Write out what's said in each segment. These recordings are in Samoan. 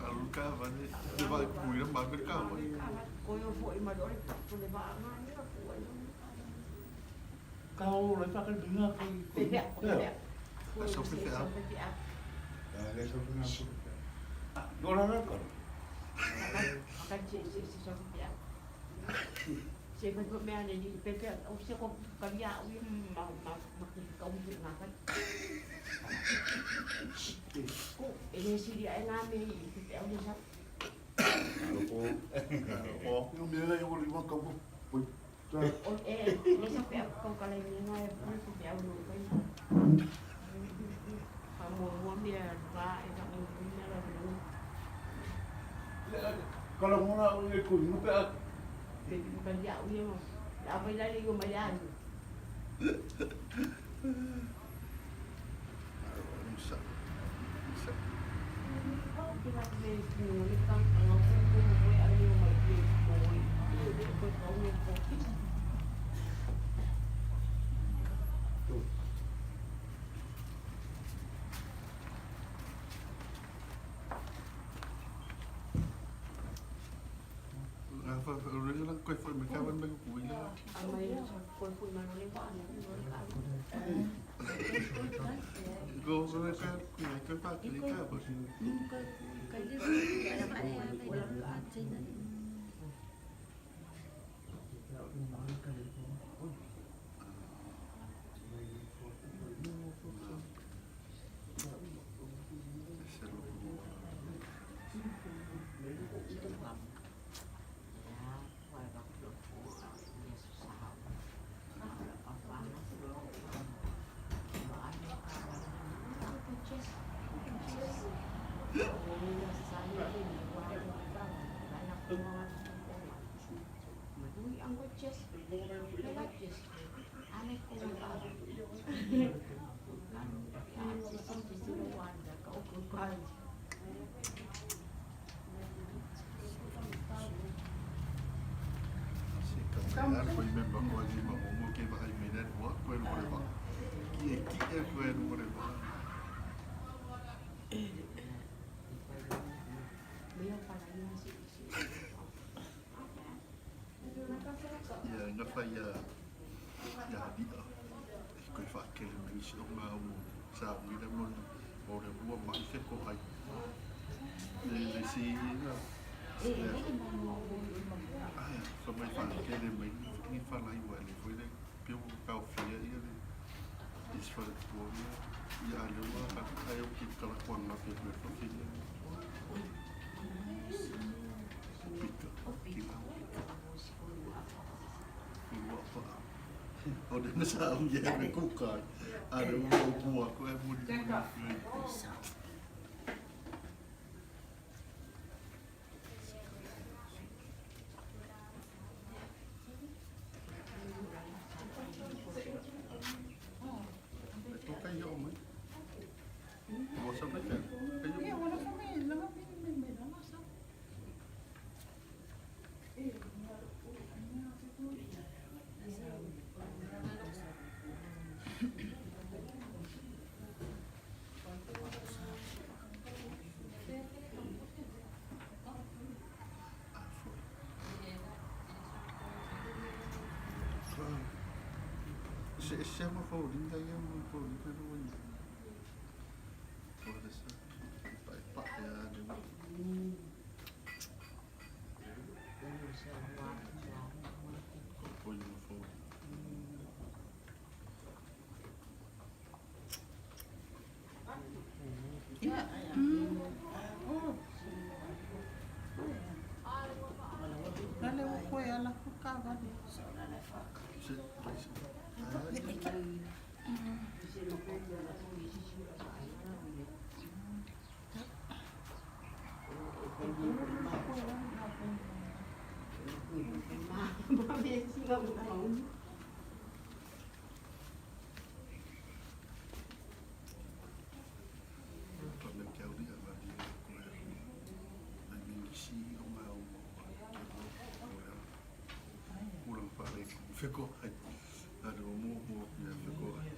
Alu kavane, le vai kuira ma ke kavane. Ka o le whakaringa ki Sa pe fe a. No la ra karo. O, Yo me la yo le iba ka po. Kala ngona o e ku no pe a. Musa. Musa. Fa fa ro la ko fo me kavane me kuira. Go go ka ku ka pa ki ka bo. Se lo ki e ki e koe no re ba. Ia na whai ia ia lia. E koe whakele mai isi o ngā o sa wira mo o re ua mai te ko ai. Le le si na. Ai, fa mai whakele mai ni whalai wa le foi le piu kau fia ia le is whare tua ia a le ua ka ai o ki kala kua ngā pia koe whakele. Pika. Ki ngā pika. Ua pa. O ne na sa au ia me kukai. A re ua o mua ko e muri muri. E tō kai o mai. Ua sa mai kai. Kai o. A foi. Se se ma fo linda ia mo fo linda no ni. O le sa. Pa pa ya de mo. Ko po ni fo. Lale o koe ala ku kavale. Se se. Pa me ke au lia la lia ko e. Mai mingi si o ngā o mo. Ke mo o Kurang pare ko feko ai. A re o mo mo ia feko ai.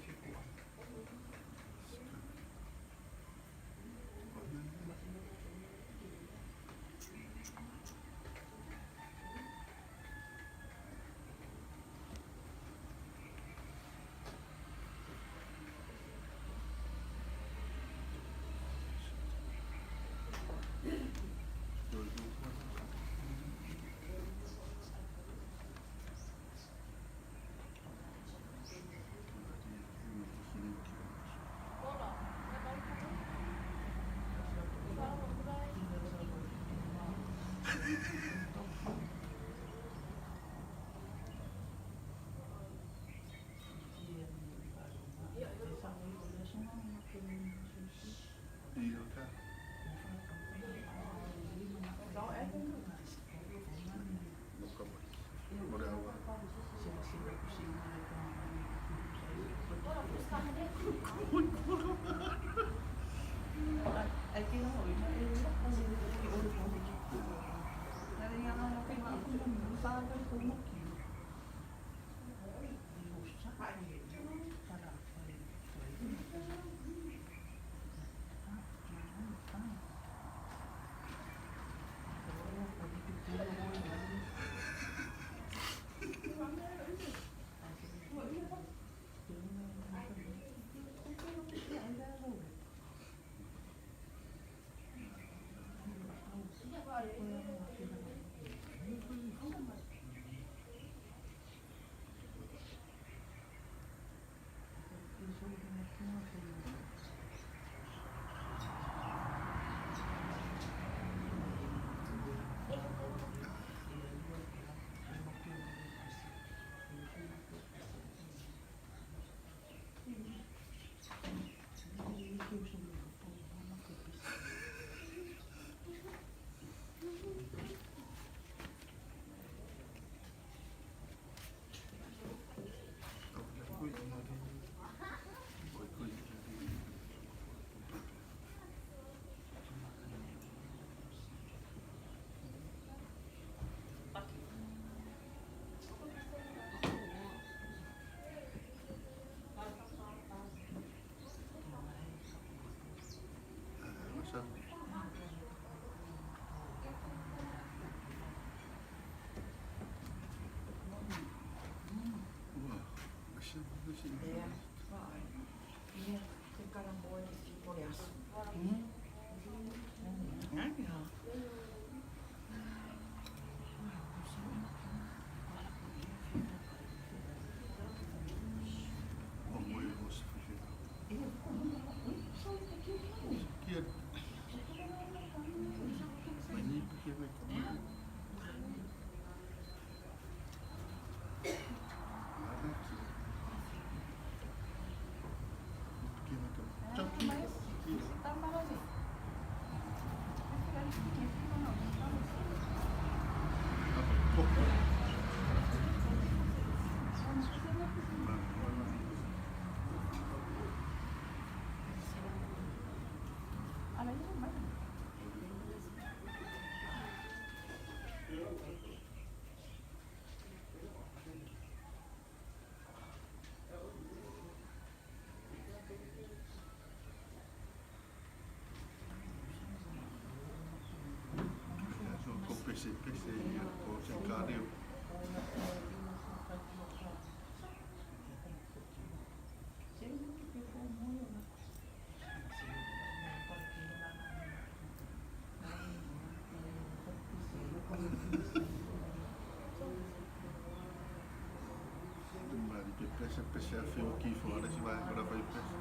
Ia ka. Mo ka mai. Mo re awa. Ai ke hoi na e ki o ko. Nare nga nga kai ma ku mo sa ka ko mo ki. O sa ai para para. Au le kui ngā ri. Koi kui ngā ri. Pesepese ia ko se kareo. Mari pe pese pese a feo ki fo ara si vai para vai pese.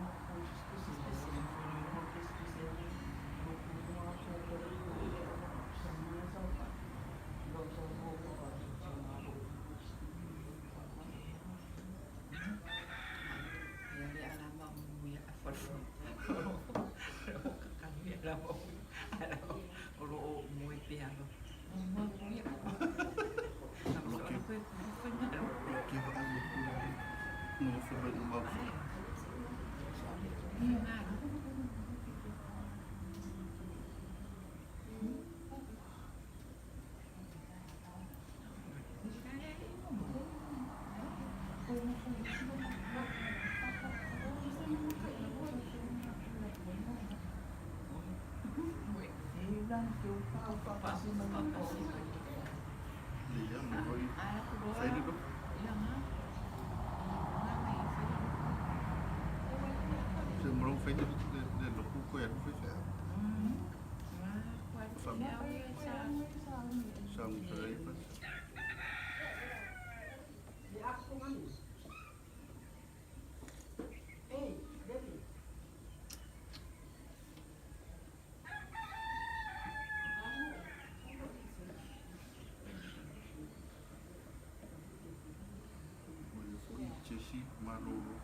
Chesi malolo.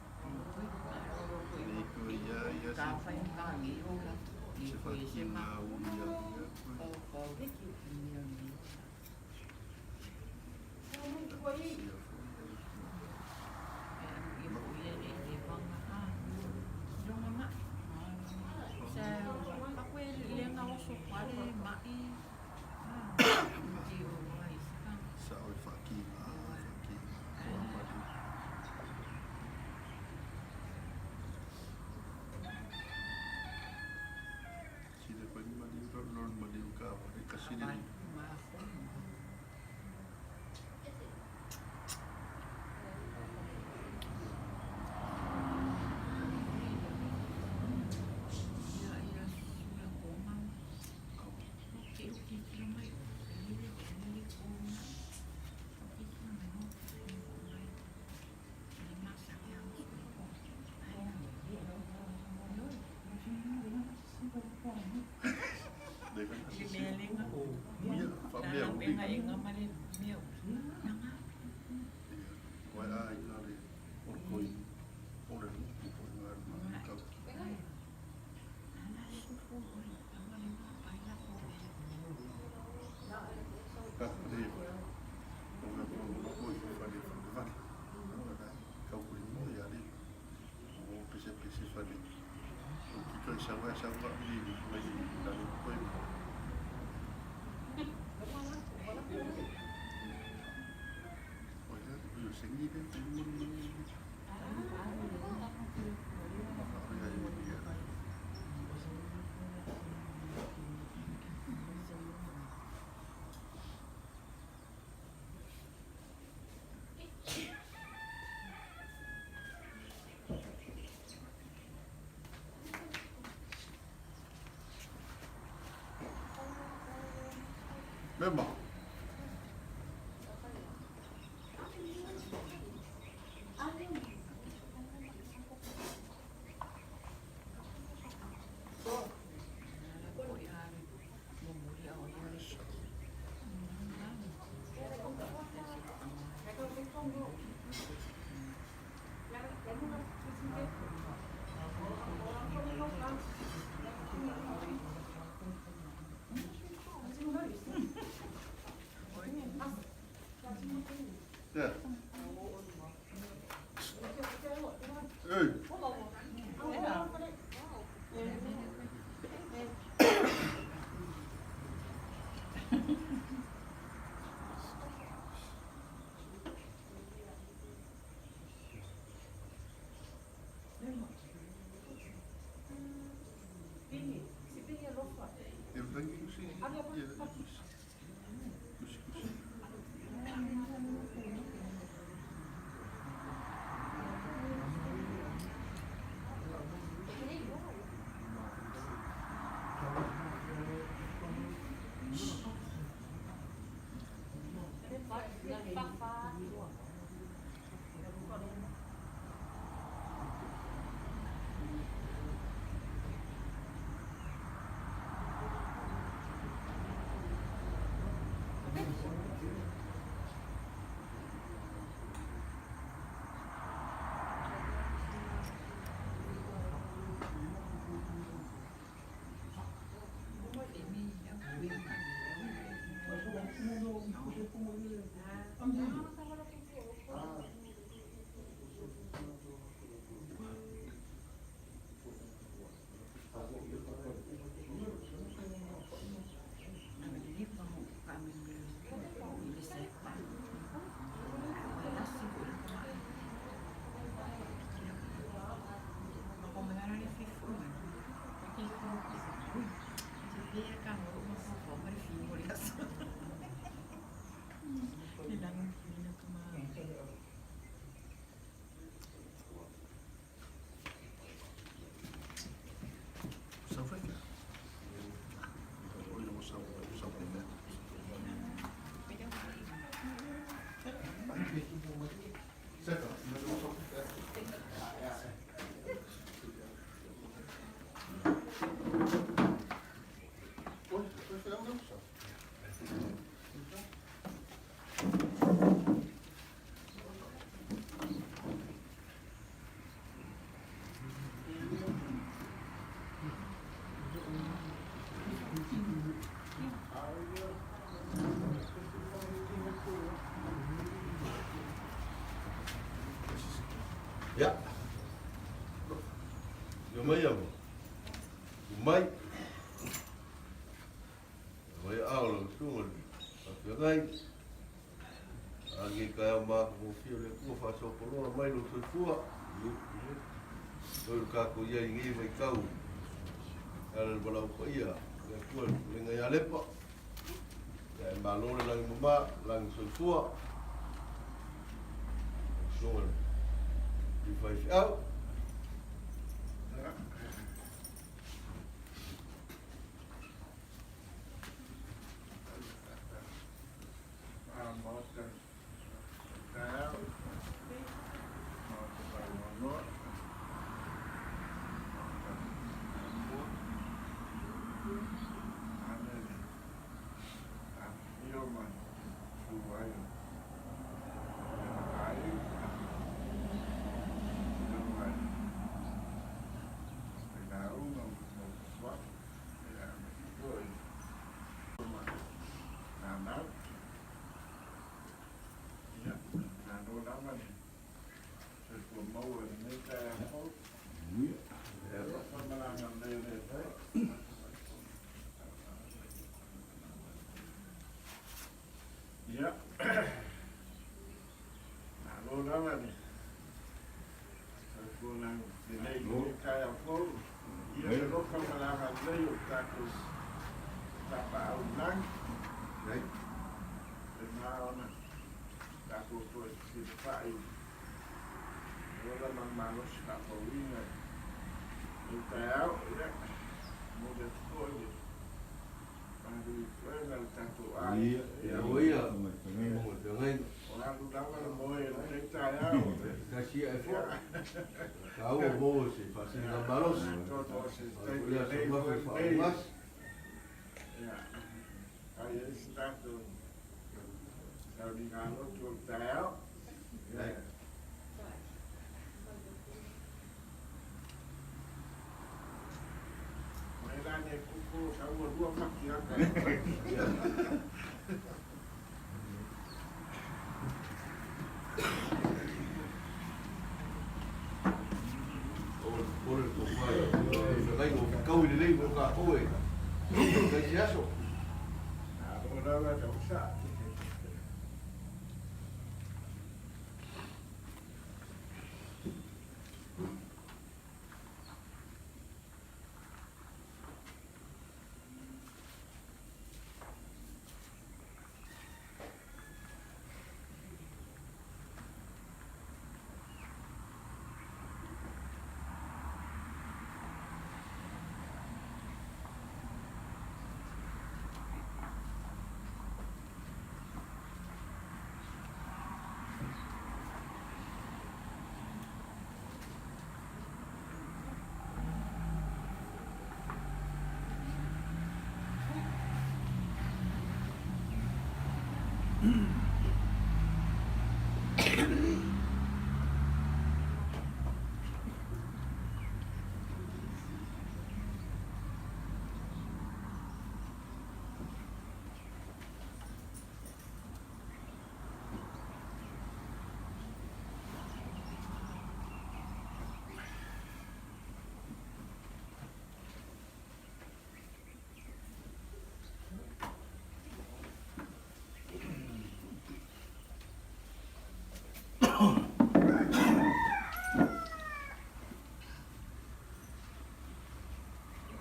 Le ko ia ia se. Se fa ki ngā uri ia ia koe. Sa o e whaki ngā, whaki ngā, koa mari. Sile koe ni mari ro lor mari u ka ware ka sile ni. Mema. Yeah. Ei. Ia kusi. Kusi kusi. South Africa. O ia South South Africa. Seka, South Africa. Oi, foi não, só. Ia. Io mai amo. Mai. Mai ao lo tunga. Whawhengai. Agi ka au mā ko whio le kua whaso poloa mai lo soifua. Toi ka ko ia i ngi mai kau. Ala le walau pa ia. Le kua le ngai alepa. Ia e malo le langi mama, langi soifua. Songa. I whai au. Ia. Malo lava le soifuaga lelei i lenei taeao fou. Ia le alofa ma le agalelei o le tatou Tapaau i lagi. Faapena ona tatou toe fesilafai i le ola ma le malosi faafouina i lenei taeao. Ia, momoli atu foi le Malu i puega le tatou aiga. Ia o ia, o le feagaiga. O alu lava le moe i lenei taeao. Tasi ia e fua. Taua maua se faasiliga malosi. Atonu o se O taimi le aso lelei mafe foi lenei. faaugasi. Ia, fai ai se tatou sauniga lotu o le taeao. Ia. Mai la nei kuku sa ua lua maki aka. Ia. O le tofa i le feagaiga o fekau i lelei mo tatou e. Kai se aso. Alo lava tausa.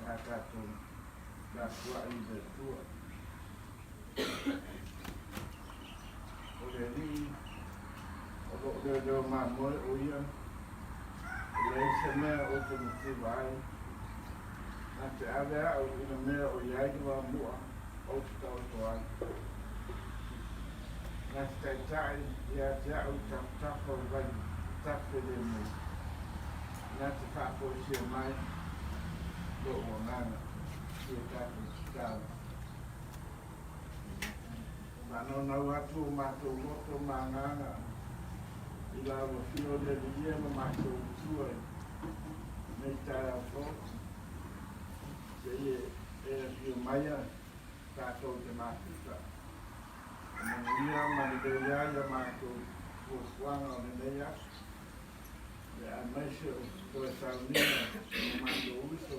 A tatou tapuai i le Atua. O le Alii o loo leoleo mamoe o ia, e leai se mea ou te mativa ai. Na te ave au i le mea o i ai le vaomu'a ou te taoto ai. Na te taitai ia te au i tafatafa o vai tafe lemu. Na te faafoisia mai lo'u agaga. Ia tatou tatalo. Faanaunau atu o matou loto ma agaga i lau afio le Alii ma matou Atua i lenei taeao fou. Seia e afio maia tatou te mafuta. Manuia ma lelei ai a matou fuafuaga o lenei aso. Ia aemaise o toe sauniga ma matou uso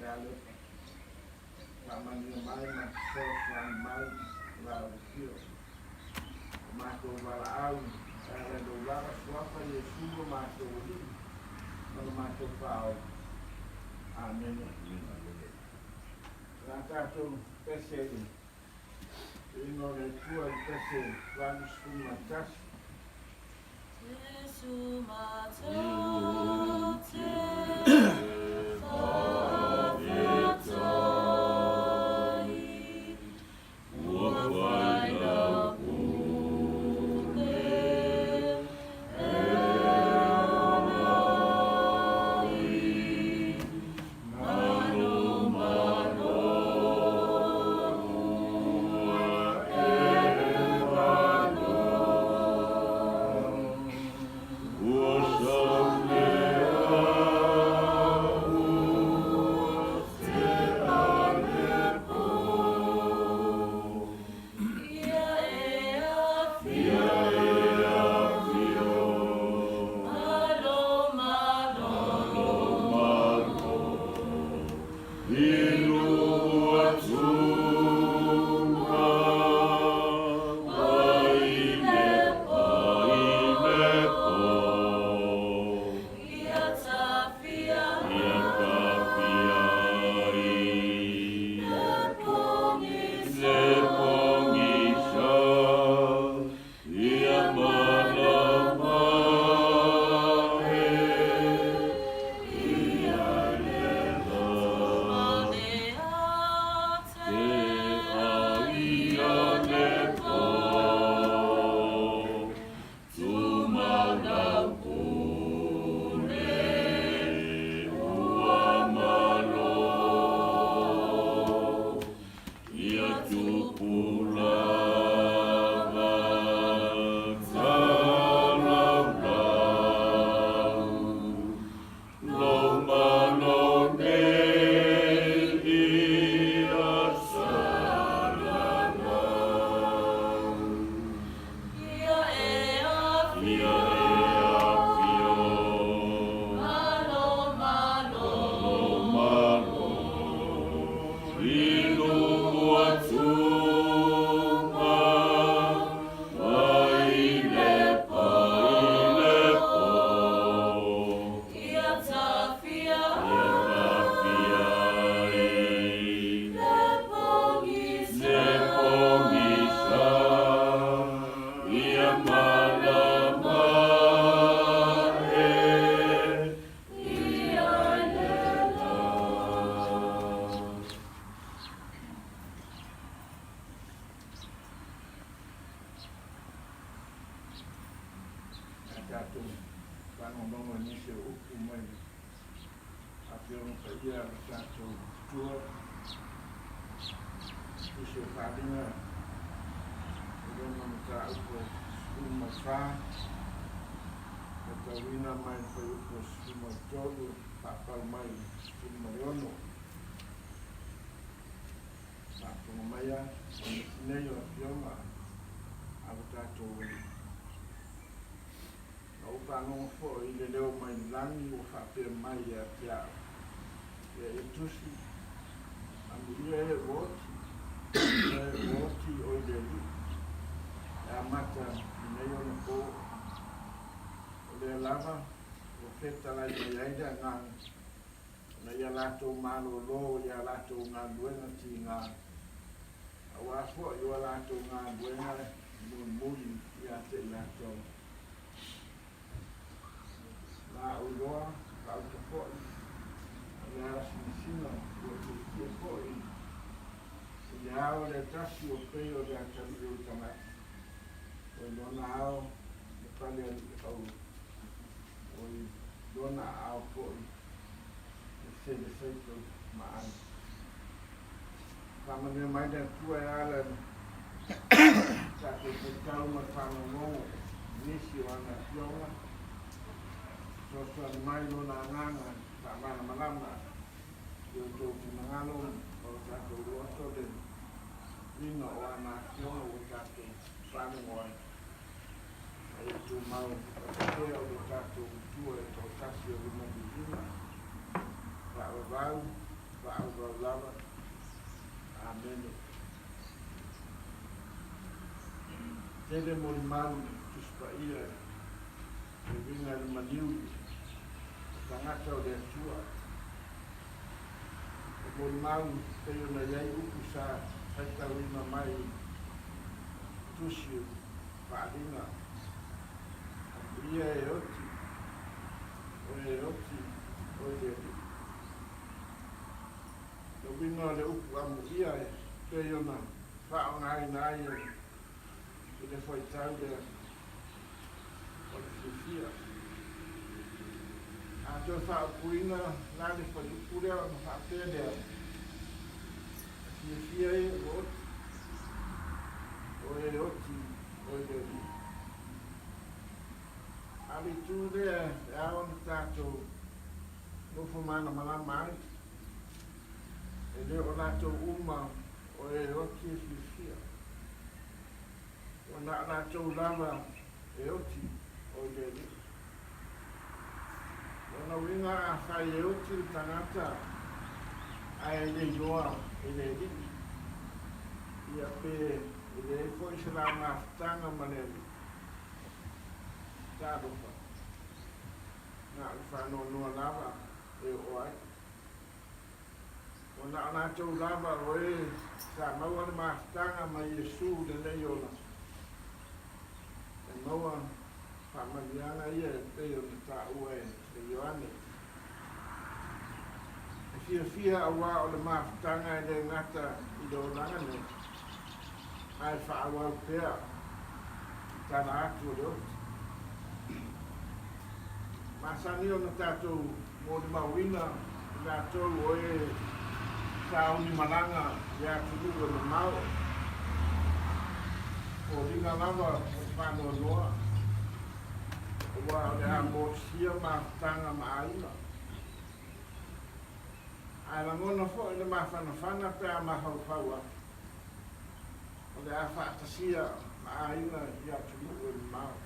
ia Alepa. Faamanuia mai ma fesoasoani mai lau afio. O matou valaau e ala i lou lava suafa Iesu o matou Alii ma le matou Faaola. Amene. La tatou pese i le igoa o le Atua i le pese 81. Jesu matou te faafetai, ua fai lau pule e ola ai. Malo malo ua e malo. Ua sauni Afioga Paia a lo tatou Atua, Tusi o Faaaliga i lona mataupu e 14, faitauina mai le fuaiupu e 13 faapau mai i le 16. Faafofoga maia, o nisi nei o Afioga a lo tatou Alii. Na ou faalogo foi i le leo mai le lagi ua faapea mai ia te au, Ia e tusi, Amuia e ua oti, o e ua oti o i le Alii, e amata i nei ona po. O lea lava ua fetalai mai ai le Agaga, ona ia latou malōlō i a latou galuega tiga, auā foi o a latou galuega e mulimuli ia te i latou. Na ou iloa gauta foi, a le ala sinasina ua tietie foi i le ao le tasi ua pei o le atalii o le tagata, ua i lona ao le pale alii au, ua i lona aao foi le sele saito maai. Faamanuia mai le Atua e ala i le tatou faitau ma le faalogologo i nisi o ana Afioga. Fesoasoani mai Lona Agaga faamalamalama i outou finagalo ma o tatou loto le uiga o ana Afioga ua tatou faalogo ai. Ma ia tumau lava pea o lo tatou Atua e toatasi o lona viiga, faavavau, faaauau lava. Amene. Tele molimau i Tusi Paia e uiga i le maliu o tagata o le Atua. O molimau pei ona i ai upu sa faitauina mai i Tusi o Faaaliga, Amuia e oti, o e oti, o i le Alii. Le uiga o le upu amuia e pei ona faaaogaina ai i le fuaitau lea o le fiafia. A toe faaupuina la le fuaiupu lea ona faapea lea, E fiafia e ua oti, o e oti o i le Alii. A o le itu lea e ao ona tatou nofo malamalama ai, e le o latou uma o e oti e fiafia. Ua na o latou lava e oti o i le Alii. Lona uiga afai e oti le tagata ae le iloa e le Alii, ia pe e leai foi se la mafutaga ma le Alii. Talofa, na o le faanoanoa lava e oo ai. Ua na o latou lava o e sa maua le mafutaga ma Iesu lenei ola, e maua faamanuiaga ia e pei ona taua e Ioane. E fiafia auā o le mafutaga e le gata i le olaga nei, ae faaauau pea i tala atu o le oti. Masani ona tatou molimauina i latou o e sauni malaga i atunuu e mamao. Foliga lava o le faanoanoa, aua o le a motusia mafutaga ma aiga. Ae lagona foi le mafanafana pe a mafaufau atu, o le a faatasia ma aiga i atunuu e mamao.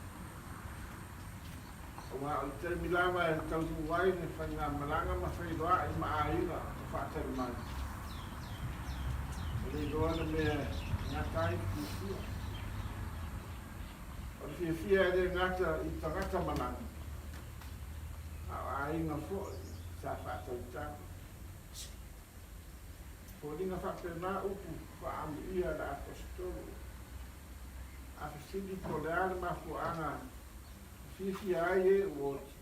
Aua o le taimi lava e taunuu ai le faigamalaga ma feiloai ma aiga o faatali mai, e le iloa le mea e gata ai le fiafia. O le fiafia e le gata i tagata malaga, a o aiga foi sa faatalitali. Foliga faapena upu faaamuia a le Aposetolo. A fesili po o le a le mafuaaga e fiafia ai e ua oti.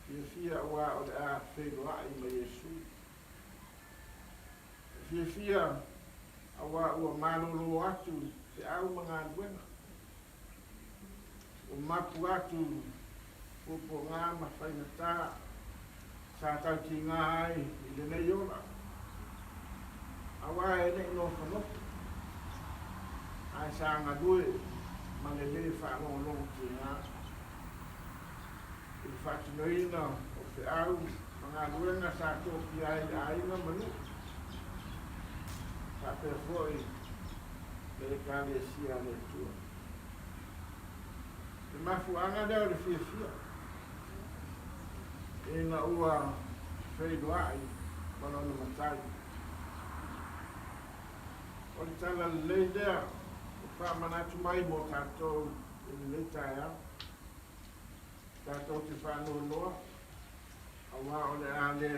Fiafia aua o le a feiloai ma Iesu. E fiafia aua ua malolo atu feau ma galuega. Ua mapu atu puapuaga ma faigata. Sa tautiga ai i lenei ola, auā e le i nofonofo, ae sa galue ma le lē faalogologotiga i le faatinoina o feau ma galuega sa tofia ai i aiga ma nuu, faapea foi le Ekalesia a le Atua. O le mafuaaga lea o le fiafia ina ua feiloai ma lona Matai. O le tala lelei lea ua faamanatu mai mo tatou i lenei taeao. Tatou te faanoanoa auā o le a le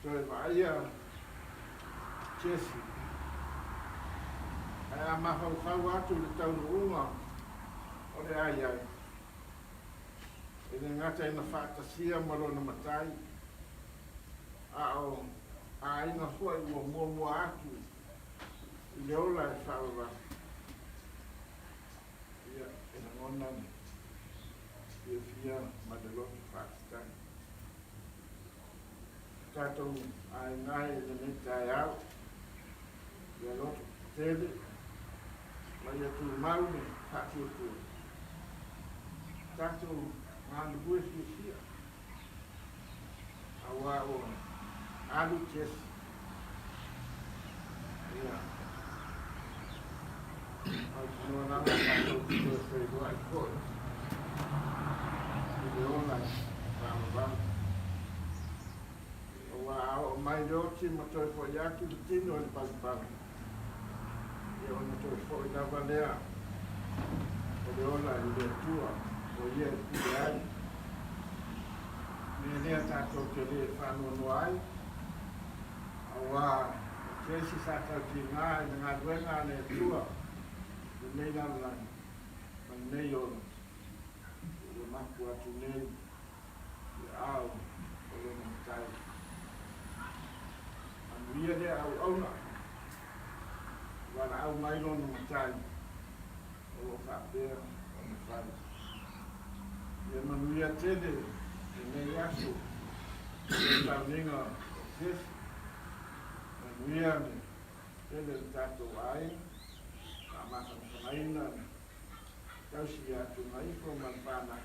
toe vaaia Jesse. Ae a mafaufau atu i le taunuuga o le a i ai, e le gata ina faatasia ma lona Matai, a o aiga foi ua muamua atu i le ola e faavavau. Ia, e lagona le fiafia ma le loto faafetai. Tatou aiga e i lenei taeao, ia loto tele ma ia tumau le faatuatua. Tatou galulue fiafia, auā ua alu Jesse. Ia, mautinoa lava tatou te toe feiloai foi i le ola e faavavau. Auā a oo mai le oti ma toe foi atu le tino i le palapala, ia ona toe foi lava lea o le ola i le Atua o ia e pule ai. O le mea lea tatou te le faanoanoa ai, auā o Jesse sa tautiga i le galuega a le Atua i lenei lalolagi ma lenei ola, ua mapu atu nei i aao o lona Matai. Manuia lea auauna, valaau mai lona Matai o lo o faapea ona fai. Ia manuia tele lenei aso i le sauniga o Jesse. Manuia le tele o le tatou aiga, faamafanafanaina le tausi ia Tugaifo ma le fanau,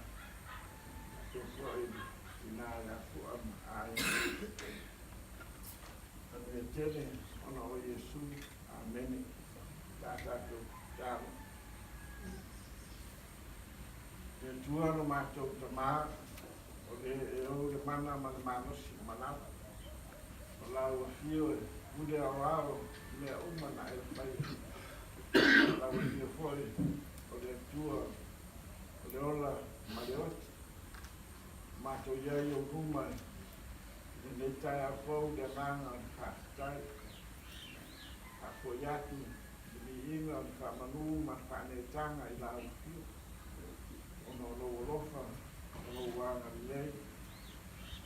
faapea foi le tina ia Fua ma aiga. Manuia tele ona o Iesu. Amene. Ta tatou tatalo. Le Atua lo matou Tamā, o le e ou le mana ma le malosi uma lava. O lau afio e pule aoao i mea uma na e faia. O lau afio foi o le Atua o le ola ma le oti. Ua matou i ai i ou luma i lenei taeao fou i le agaga o le faafetai. Faafoi atu le viiga o le faamanu ma le faaneetaga i lau afio, ona o lou alofa ma lou agalelei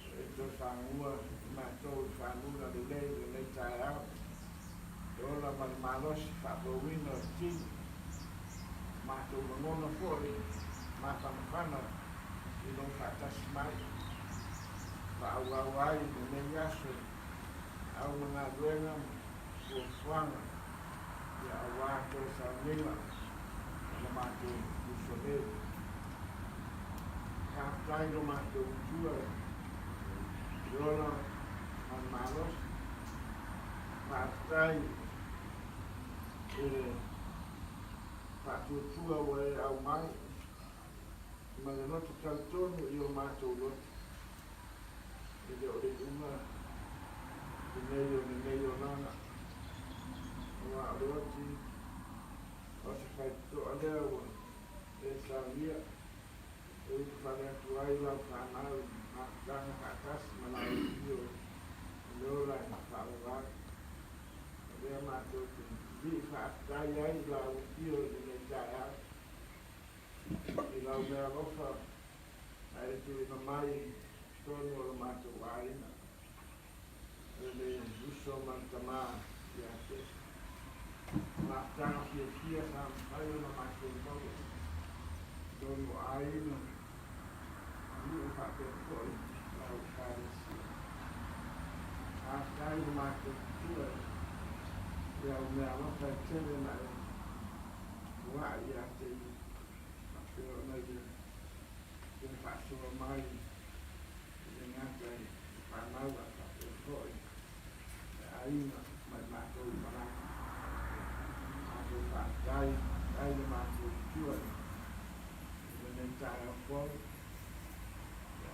ua e toe fagua i matou i faguga lelei i lenei taeao, le ola ma le malosi faafouina o le tino. Ua matou lagona foi mafanafana i lou faatasi mai, faaauau ai i lenei aso au ma galuega ma fuafuaga ia auā toe sauniga o le matou uso nei. Faafetai i lo matou Matua i le ola ma le malosi. Faafetai i le faatuatua ua e aumai ma le loto talitonu i o matou loto. E le o le iuga lenei o lenei olaga, aua o le oti o se faitotoa lea ua e saunia e ulufale atu ai lau fanau i mafutaga faatasi ma lau afio i le ola e faavavau. O lea matou te lii faafetai ai i lau afio i lenei taeao, i lau meaalofa na e tuuina mai i totonu o lo matou aiga, e le uso ma le tamā ia Jesse. Mafutaga fiafia sa mafai ona matou maua i totonu o aiga ma nuu faapea foi lau Ekalesia. matou matua i au meaalofa e tele na e pua'i ia te ia, faapea ona ia toe faasoa mai e le gata i fanau ae faapea foi le aiga ma i matou i malaga. Matou faafetai, faafetai le matou matua i lenei taeao fou.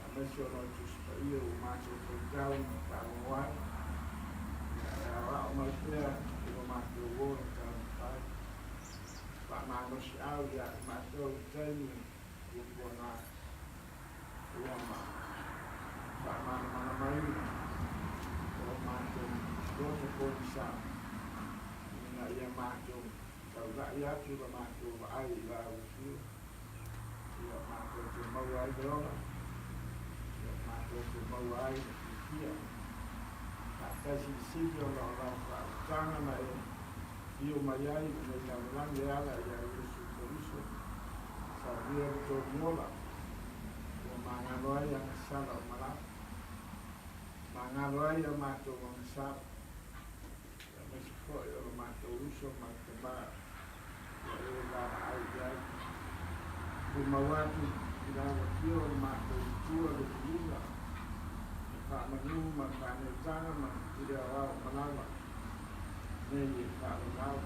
Aemaise o lau Tusi Paia ua matou faitau ma faalogo ai, ia e aoao mai pea i lo matou ola taumafai. Faamalosiau ia i matou i taimi o puapuaga ua ma faamalamalamaina o matou loto pogisa ina ia matou taulai atu la matou vaai i lau Afio. Ia matou te maua ai le ola, ia matou te maua ai le fiafia. Faafetai silisili ona o lau faautaga na e afio mai ai i lenei lalolagi e ala ia Iesu Keriso, saunia le toli ola, ua magalo ai agasala o malama, magalo ai a matou agasala, aemaise foi o lo matou uso ma le tama ua e valaau i ai. Tumau atu i lau afio o le matou matua le viiga, le faamanu ma le faaneetaga ma le pule aoao o Malawa nei e faalalau.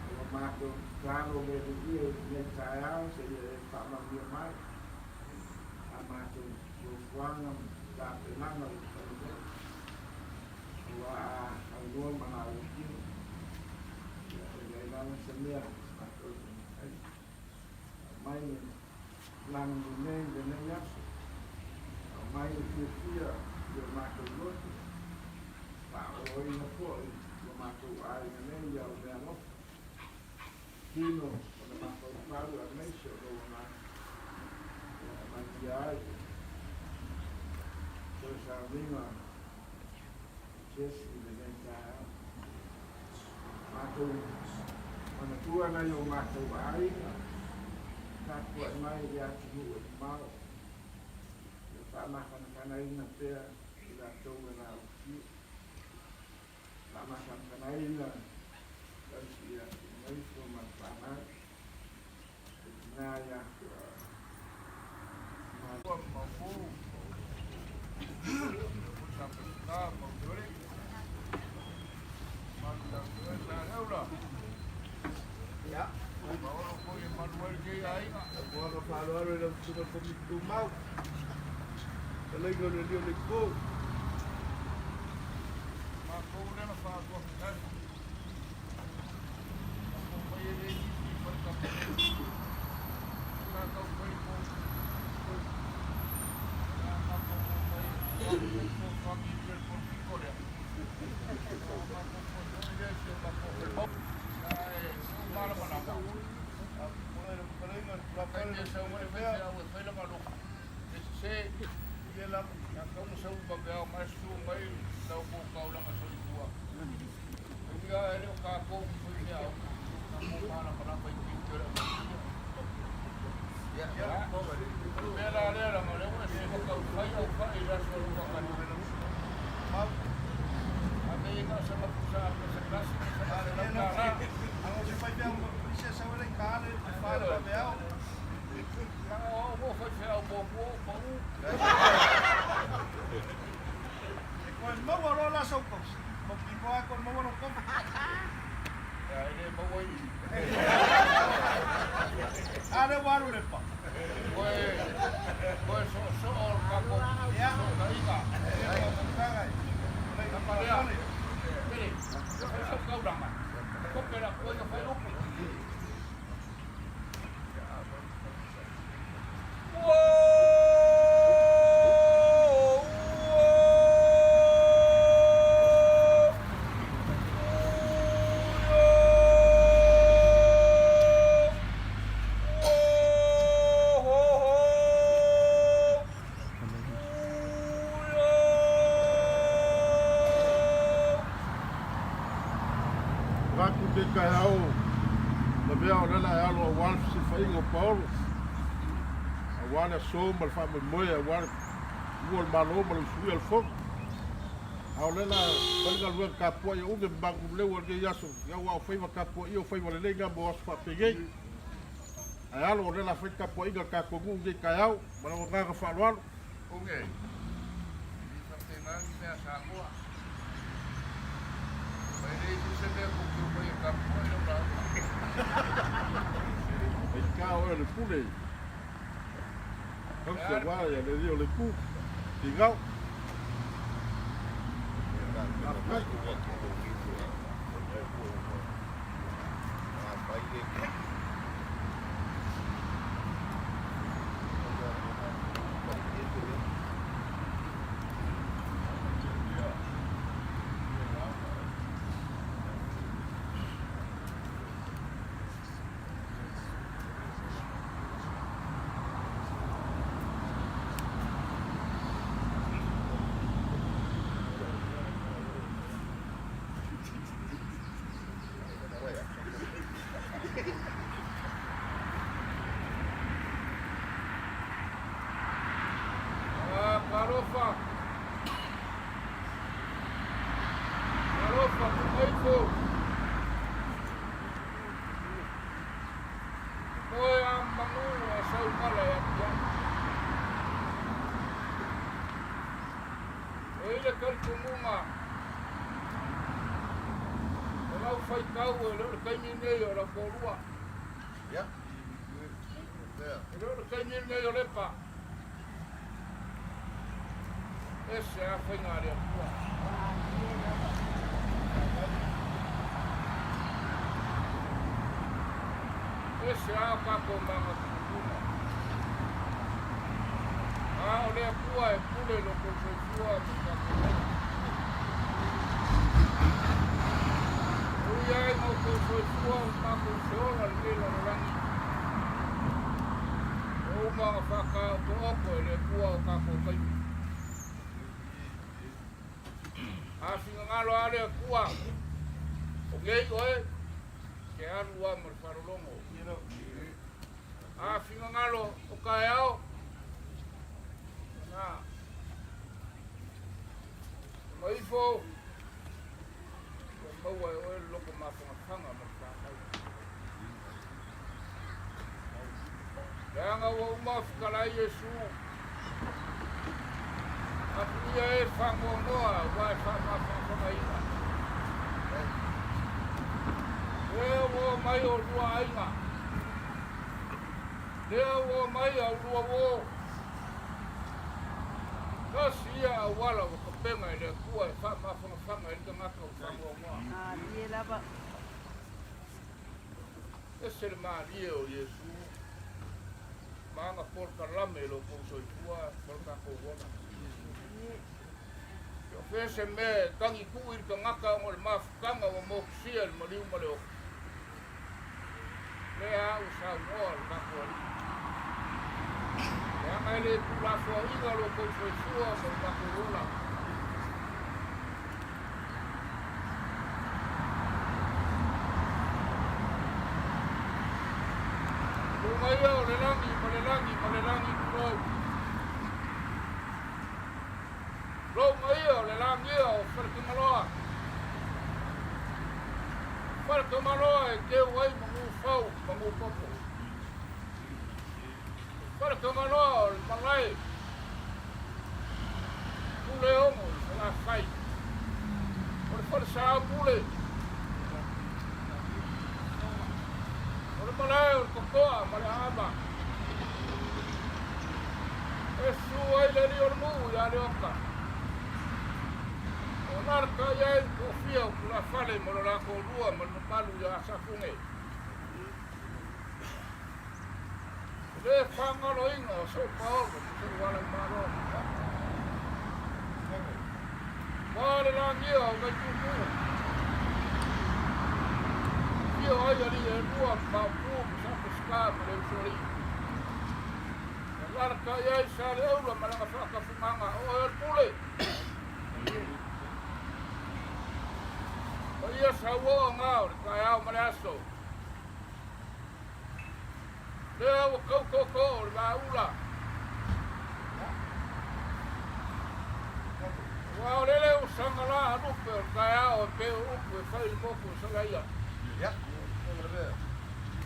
O lo matou tatalo le Alii e i lenei taeao seia e faamanuia mai a matou fuafuaga ma tapenaga ua fai nei. Aua a aunoa ma lau afio, ia e leai lava se mea matou te mafaia. Aumai le lagi lenei i lenei aso. Aumai le fiafia i o matou loto. Faaoloina foi lo matou aiga nei i au meaalofa. Tino o le mafaufau aemaise o lou agaga. Ia amatia ai toe sauniga Jesse i lenei taeao. Matou manatua nai o matou aiga, tapuai mai i atunuu e mamao, ia faamafanafanaina pea i latou e laufia. Faamafanafanaina tausi ia Tumaifo ma le fanau, le tina ia Tauaga faaaloalo i lau Susuga i le Komiti Tumau, fetalaiga o le Alii o le Itu. Avatu lenei taeao lavea o lea e alo aua le fesilafaiga o Paolo, aua le aso ma le faamoemoe, aua le ua o le Malo ma le usuia o le Fono. A o lea la fai le galuega tapuai a Uge ma Maguleu o lenei aso, ia aua o faiva tapuaia o faiva lelei na mo aso faapenei. Ae alo o lea la fai le tapuaiga a le tatou nuu i lenei taeao ma lau agaga faaaloalo. Uge, e le faapena ni mea Samoa. Ma e leai foi se mea tou te omai e tapuai lau lauga. Faigata oe o le pule. Tausi aua ia le alii o le itu. Finau. Faafetai. Ah, talofa. Talofa, tumaifo. Moe a manu a sau mala e atiae. E i le talitonuga o lau faitau e le o le taimi lenei o lau toalua. E le o le taimi lenei o Lepa. Ese a faiga a le Atua. Ese a tatou magafutuna. A o le Atua e pule lo tou soifua ma tatou ola. E ui ai ma outou soifua ma matou feola lenei lalolagi. Ua uma ona faataotooto e le Atua o tatou taimi. A finagalo lava le Atua, o nei oe, e te alu lava ma le faalologo. A finagalo o taeao, na, ma ifo, ua maua e oe le loto mafanafana ma le fanau. Leaga ua uma fetalai Iesu, Apuia e faanoanoa aua e faamafanafanaina. Lea ua omai oulua aiga, lea ua omai a ulua uo. Tasi ia auala ua tapena e le Atua e faamafanafana ai le tagata ua faanoanoa. Ese le malie o Iesu ma ana polokalame i lo outou soifua ma lo tatou ola. O fea se mea e tagi tuu i le tagata ona o le mafutaga ua motusia i le maliu ma le ofi? Lea a ua saunoa lo tatou Alii. Leaga e le tuulafoaiina lo outou soifua ma lo tatou ola. Luga ia o le lagi ma le lagi ma le lagi tulou. Luga ia o le lagi ia o Faletamaloa. Faletamaloa e teu ai manu fau manu popo. Faletamaloa o le malae Puleogo i Salafai. O le falesa o Pule. O le malae o le Totoa ma le Aava. E susu ai le alii o le nuu ia Leota. O alalatai ai le toafia o tulafale ma lo la toalua ma le mamalu ia Asafune. E le faagaloina o sou paolo ma sou ala i Malo. Ua le lagia o Vaituutuu. Afio ai alii e lua ma Maopu ma Sapesika ma le Usoalii. E alalatai ai Saleaula ma lana faatafugaga o oe o le pule. Paia sauoa na o le taeao ma le aso. Lea ua tau tootoo o le vaaula. Aua o lele ua tausaga la a Lupe o le taeao e pei o upu e fai i le motu o Salaia.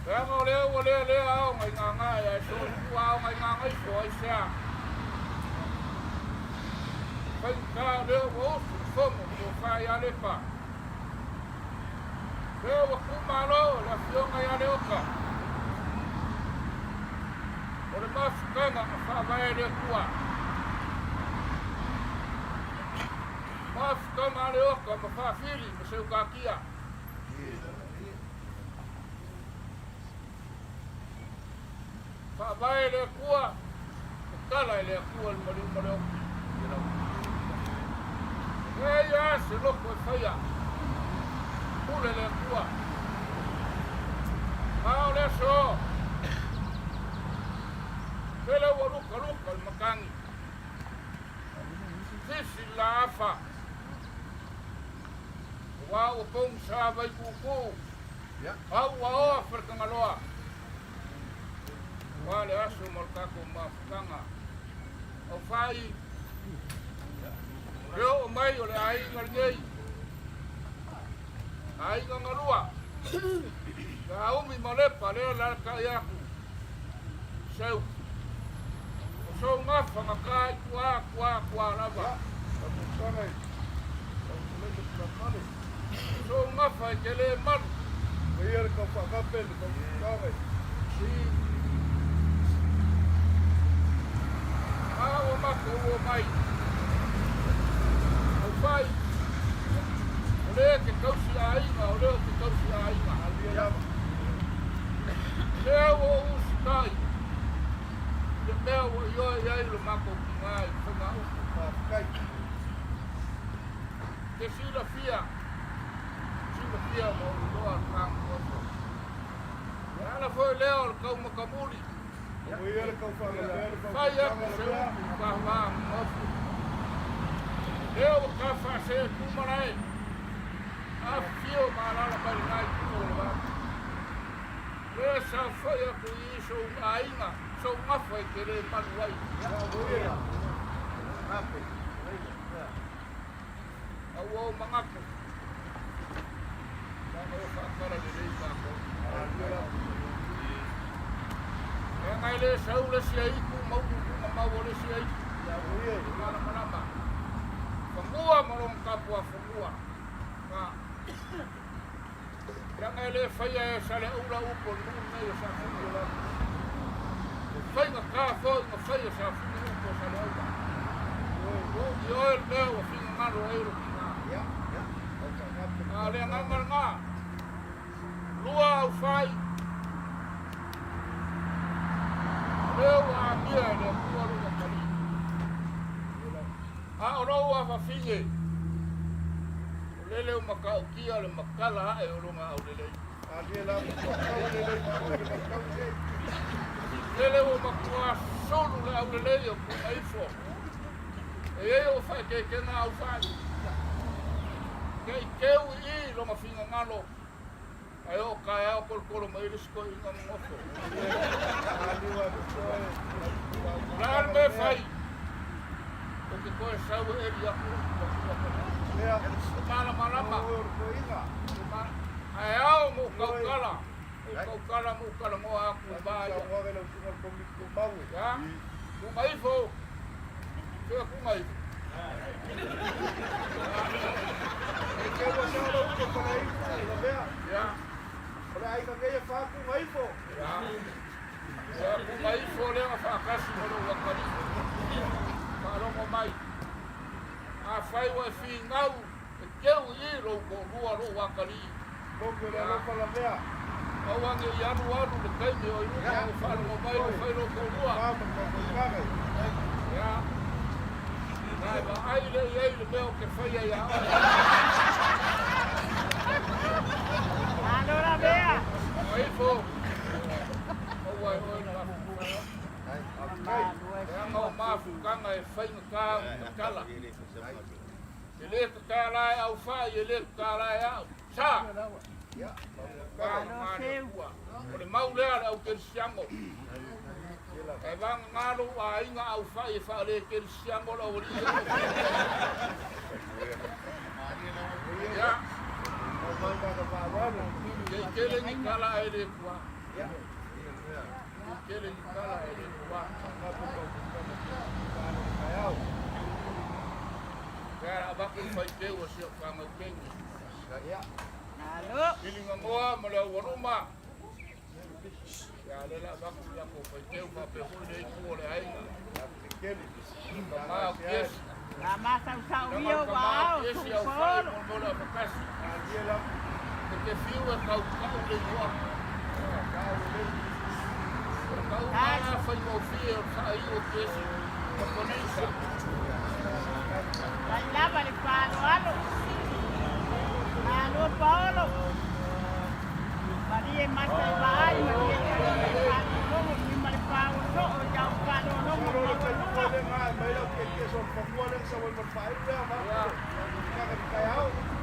Leaga o lea ua lealea aoga i Gagae ae soifua aoga i Gagaifo, aisea? Faigata o lea ua usu le fono le tofa ia Lepa. Lea ua tuumalo le afioga ia Leota. O le mafutaga na faavae e le Atua. Mafutaga a Leota ma Faafili ma Seukatia. Faavae e le Atua, tatala e le Atua le maliu ma le oki. E ia se loko e faia, pule le Atua. A o le aso, lele ua lukaluka le matagi, sisi le laafa, aua ua pogisa Vaituutuu, a ua oa Faletagaloa. Aua le aso ma le tatou mafutaga. Aufai, le oo mai o le aiga lenei, aiga galua, ia Umi ma Lepa lea e alalatai atu, Seu, o sou gafa na ta i tua, tua, tua lava. O sou gafa e te le malu. A ua matou omai, aufai, o lea e te tausi aiga, o lea ou te tausi aiga. O lea ua ou usitai i le mea ua ioe i ai lo matou tiga i le faigaupu. Te silafia, silafia ma ou iloa le taga. Le ala foi lea o le taumatamuli. Fai atu se upu i tahua nofo. Lea ua ta faasee tumalae. Afifio ma alaala mai lena itu o le vaa. Lea saofai atu i sou aiga, sou gafa e te le malu ai. A ua ou manatu, leaga ua faatala lelei matou. Leaga e le sau le isi aitu ma ulu i luga mau o le isi aitu. Malamalama. Fanua ma lona tapuafanua. Leaga e le faia e Saleaula upu o le nuu lenei o Safune. E faigata foi ona faia Safune upu o Saleaula. Ua ioe le mea ua finagalo ai lou tina. A o le agaga lena, lua au fai, o lea ua amia e le Atua lou atalii. A o lou afafine, O lele ua matautia le matala ae o lona aulelei. Lele ua matua sulu le aulelei o Punaifo. E i ai ua faaeteetega au fai. Te i teu i i lona finagalo, ae oo taeao tolotolo mai le isi toeaina nonofo. O le a le mea e fai? Ou te toe sau e eli atu lou tuatua tala. E malamalama. Ae ao ma ou tautala, ou tautala ma ou talanoa atu i va ia. Ia, tuuga ifo. Fea tuuga ifo. Ia. Ia. Ia kuga ifo lea na faatasi ma lou atalii. Faalogo mai. Afai ua e finau e teu i i lou toalua lou atalii. Ia. Aua ne i alualu le taimi o i luma o faalogo mai ua fai lou toalua. Ia. Na e vaai lea i ai le mea ou te faia ia oe. Malo la mea! Kuga ifo. Aua e oe le lafufuga. Leaga o mafutaga e faigata ona tatala. E le tatala e aufai, e le tatala e au. Sa! O le mau lea a le aukerisiano. E vagana lou aiga aufai e faale-kerisiano le aualii. Tele ni kala e le kua. Tele ni kala e le kua. Kaya abaku fai teu o se whanga kengi. Alo. Ili ngoa ma le waruma. Ya le la abaku la ko fai teu fa pe hui nei ku o le ainga. Ma o kiesi. La masa usau Nama ia ka ma o wa o kiesi au fai tu mo mo le apakasi. Te te fiu e kau kau le mua. O kau maa fai mo fie o sa i o kiesi. Ka konisa. Vai lava le palo alo. Alo Paolo. Maria masa i vaai, Maria i palo longo, ni ma le palo so o jau palo longo ma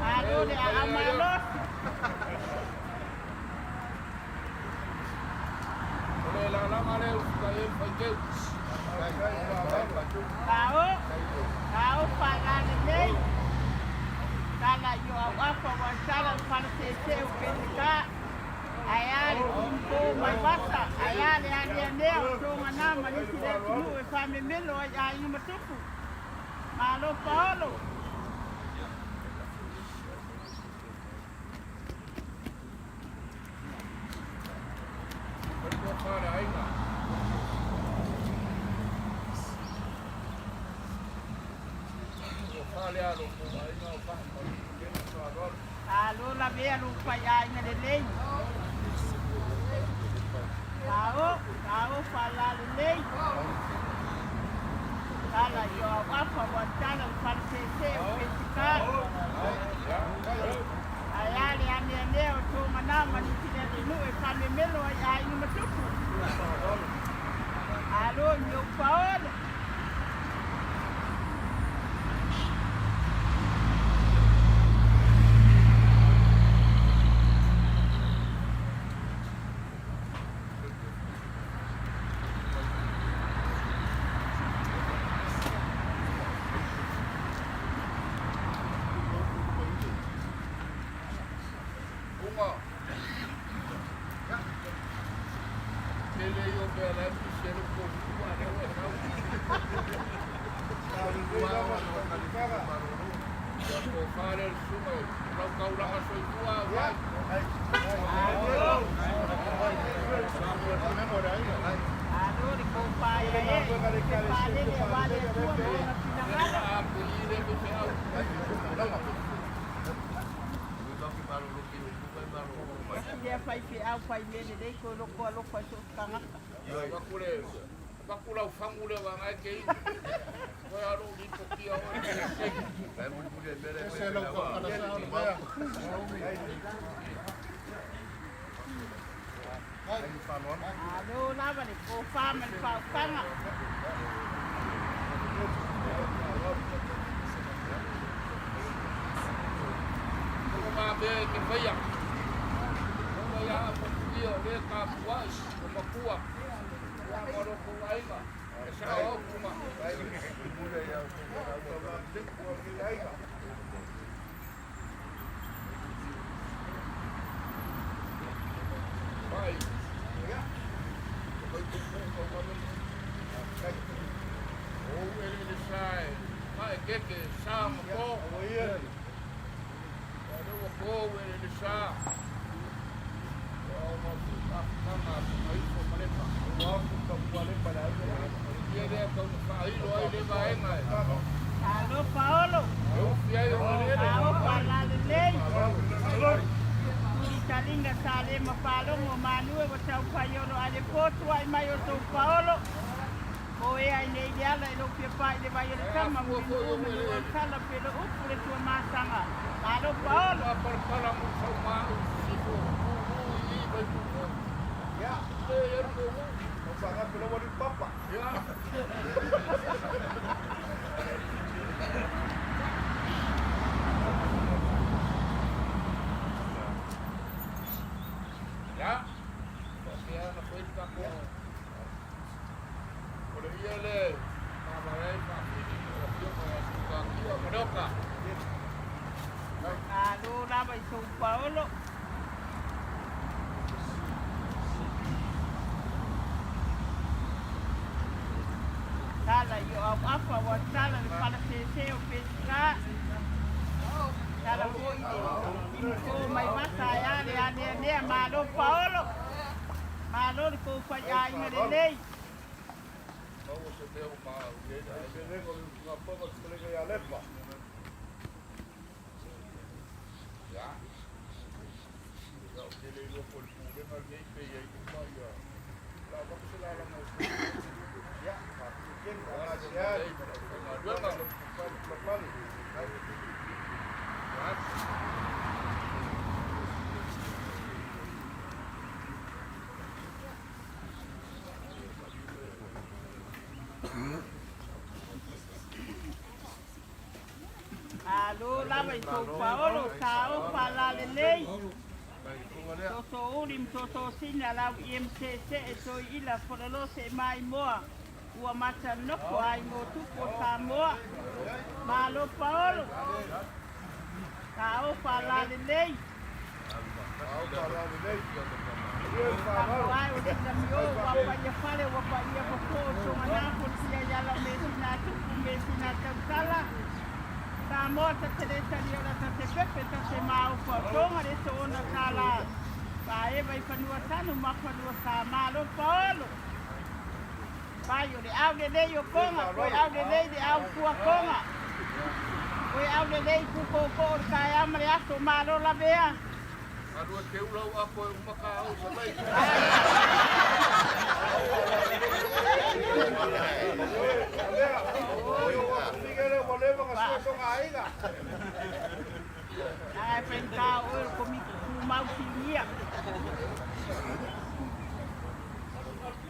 Alo le a malos. O le la langa le u ka e fai teu. Kao, kao pa le nei. Tala yo au afa wa sala pala te te o ke ka. Ai ale ko mai basa, ai ale ale ane o tonga na ma ni le tunu e fa me melo ai ai matupu. Malo Paolo. O le whare ainga. O whare alo ko ainga o whare. Alo la vea lo fai ai na le lei. Kao, kao fa la le lei. Tala yo au afa wa tala pala te te o ke ka. Ai ale ane ane o tonga na ma ni le tunu e fa me melo ai ai matupu. Alo yo Paolo. Unga. Tele yo ke la se le ko ku a le o kau. Ya ko whare le sunga lau kau langa soi tua wai. Alo le ko pa e e. Ke pa le le wa le tua mo na pinangalo. A ko i le ko te au. Ia fai fe au fai mele lei ko loko a loko so tangata. Bakule bakula u fangu le wa ngai ke i. Koe alo ni po kia o. Alo lava le ko fa ma le pa kanga. Ko ma be ke whaia. Ko ma ia po kia o le ka puai o makua. Ia ma ro ko ainga. E sa o kuma. Pai. Ko te ko ko ma O ele le sai. Mai keke sa ma ko. O le o ko ele le sa. O ma fu a kanga mai ko malepa. Ia le ka fa ilo ai le vaenga. Alo Paolo. E u fia i o le le. Alo pa la le lei. Talinga sa le ma palongo manue wa tau pai olo ale potu ai mai o tau Paolo. Ko e ai nei le ala i lo pia pai le vai o le tama mo mo mo o tala pe lo upu le tua masanga. Alo Paolo. A par pala mo sa ma u si ko u i vai ku. Ya. Le e ko u. Ya. Ya. Pia na foi ka ko. O le ia le ma vai fa fi o fio ko ka ki o maroka. Alo lava i tou paolo. Tala i o au afa ua tala le falasese o Peseta. Tala foi le timiko mai vasa ae a le aneanea. Malo paolo. Malo le kou faiaiga lelei. Malo lava i tou paolo, sao faalalelei. Toto uli ma toto sina lau i MCC e toi ila fololo se mai moa. Ua mata nofo ai mo tupu o Samoa. Malo paolo. Sao faalalelei. Ai o sina mi o ua paia fale ua paia fofo o songa nā sia iala me sina tupu me sina tautala. Samoa ta te le tali ora ta te pepe ta te mau pa tonga le soona tala. Pa eva i fanua tanu ma fanua sa malo paolo. Pai o le au le lei o konga, koe au le lei le au kua konga. Koe au le lei ku ko o le kai ama le aso malo lavea. Alua te ula ua koe umaka au sa mai. Ai whenka o e ko mi ku mau ki ia.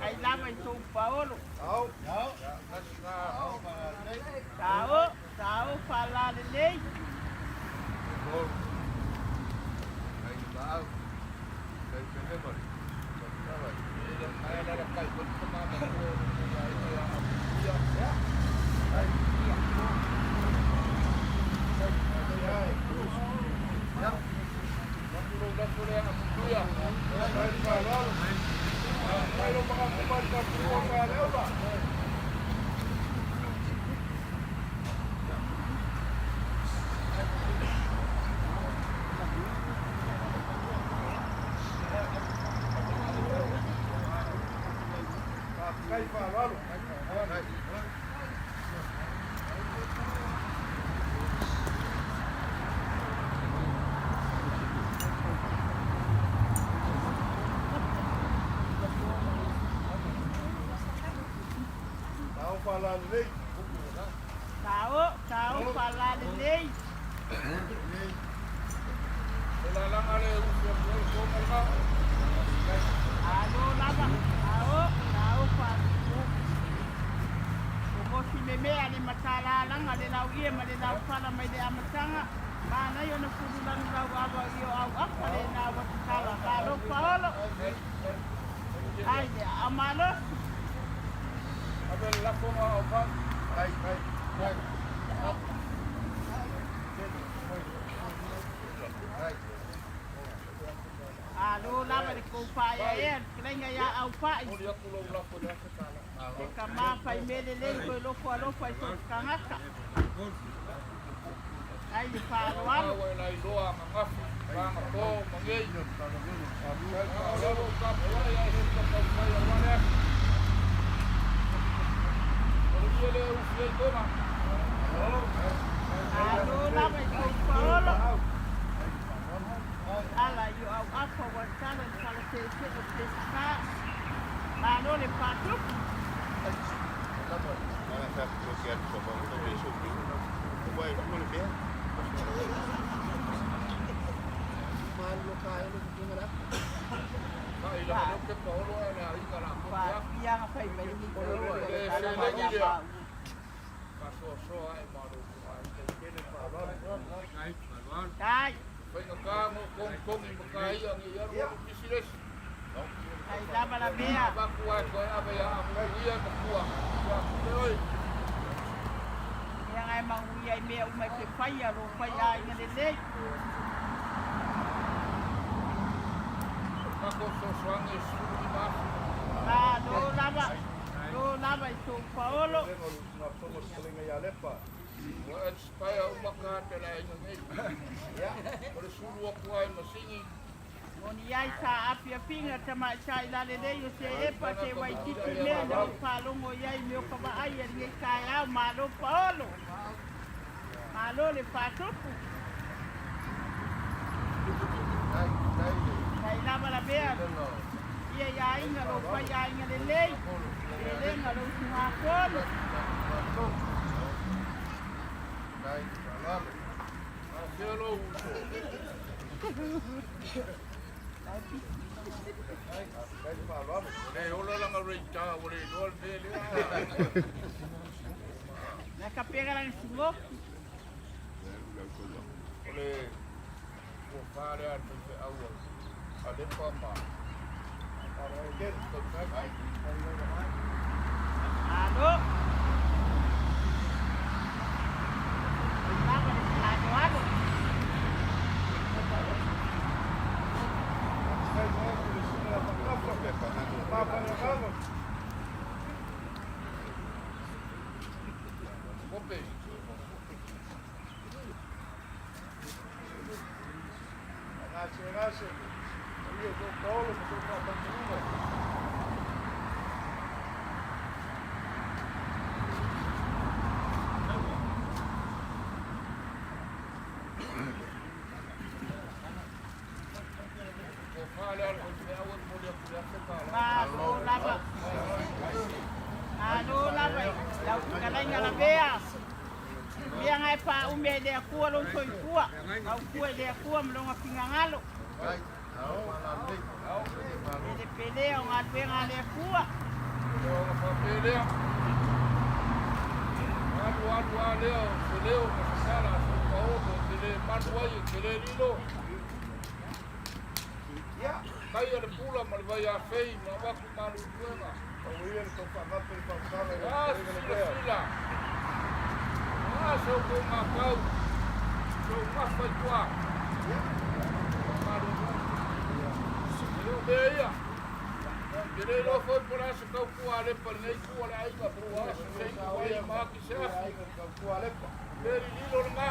Ai lava i tō paolo. Sao, sao whalalelei. Sao, sao whalalelei. Alo lava, ao, sao whalalelei. O mosi me mea le matalalanga le lau ia ma le lau pala mai le amatanga. Mana i ona fulu lanu lau awa i o au apa le nā watatala. Malo paolo. Ai le amalo. Alo lava le koupaia ea, le ia au pai. Te ka mawhai mele lei koe loko alofa i tō kangata. Ai le whaaloalo. Alo lava i tō paolo. Ala i o au apa wa tala i pala te te o te saka. Malo le pātupu. Ianga whai mai ni ko ala mai ia pā. Tai. Ai lava la mea. Ia ngai manguia i mea umai ke whaia lo whai a inga lelei. Matou fesoasoani e 15,000. Malo lava, malo lava i sou paolo. Ua expire uma card a le aiga nei. O le sulu atu lava i masini. Moni ai sa afiafiga tamaitai lalelei o se epa se waititi mea na ou faalogo i ai mea o ka vaai a lenei taeao. Malo paolo, malo le faatupu. Mai lava lavea ia i aiga lou fai aiga lelei, pelelega lou usugafono. Afea lou uso. Ua le ola lana reita, ua le iloa le mea lea. Na ka pega lana simoki. O le tofa lea a le faifeau a Lepa ma Malo. Lava le faaaloalo. Kope. Tofa lea a le faifeau e momoli atu le $1,000. Malo lava. Malo lava i lau fetalaiga lavea. Mea na e faaumi ai le Atua lou soifua, mautua i le Atua ma lona finagalo. Pelepelea o galuega a le Atua. Ona faapea lea, alu alu lava lea o se leo ma se tala a sou paolo e te le malu ai e te le lilo. Tai a le pula ma le vaiafei ma avatu malu i puega. O a se silasila, o a se outou matau, se ou gafa i tua, faamalulu. E le o mea ia. E le iloa foi po o le a se tautua a Lepa i lenei itu o le aiga, po o a se seinu ai ma aki se afi. Le lililo lena.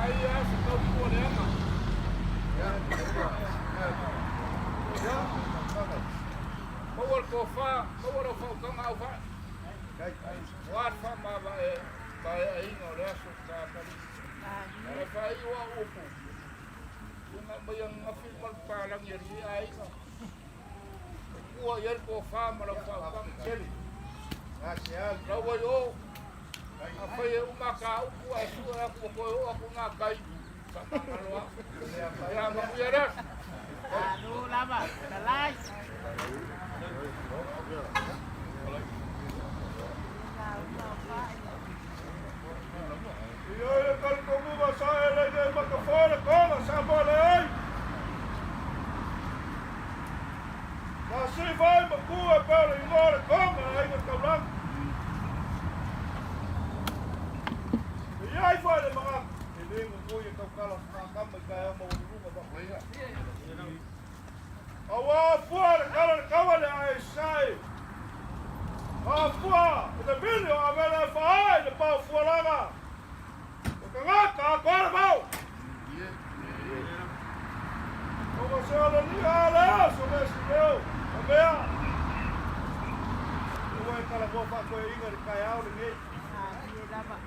Ai a se tautua leaga. Maua le tofa, maua lau faautaga aufae. Ua le faamavaeaina o le aso Tamalii. E faaiu au upu, Luga mai ananafi ma le papalagi a lenei aiga. E tua i ai le tofa ma lau faautaga. Lau ai o, afai e uma ta upu ae sue atu ua toe oo atu na tai, faamagalo au. Ia manuia le aso. Malo lava, talai. Malie lava.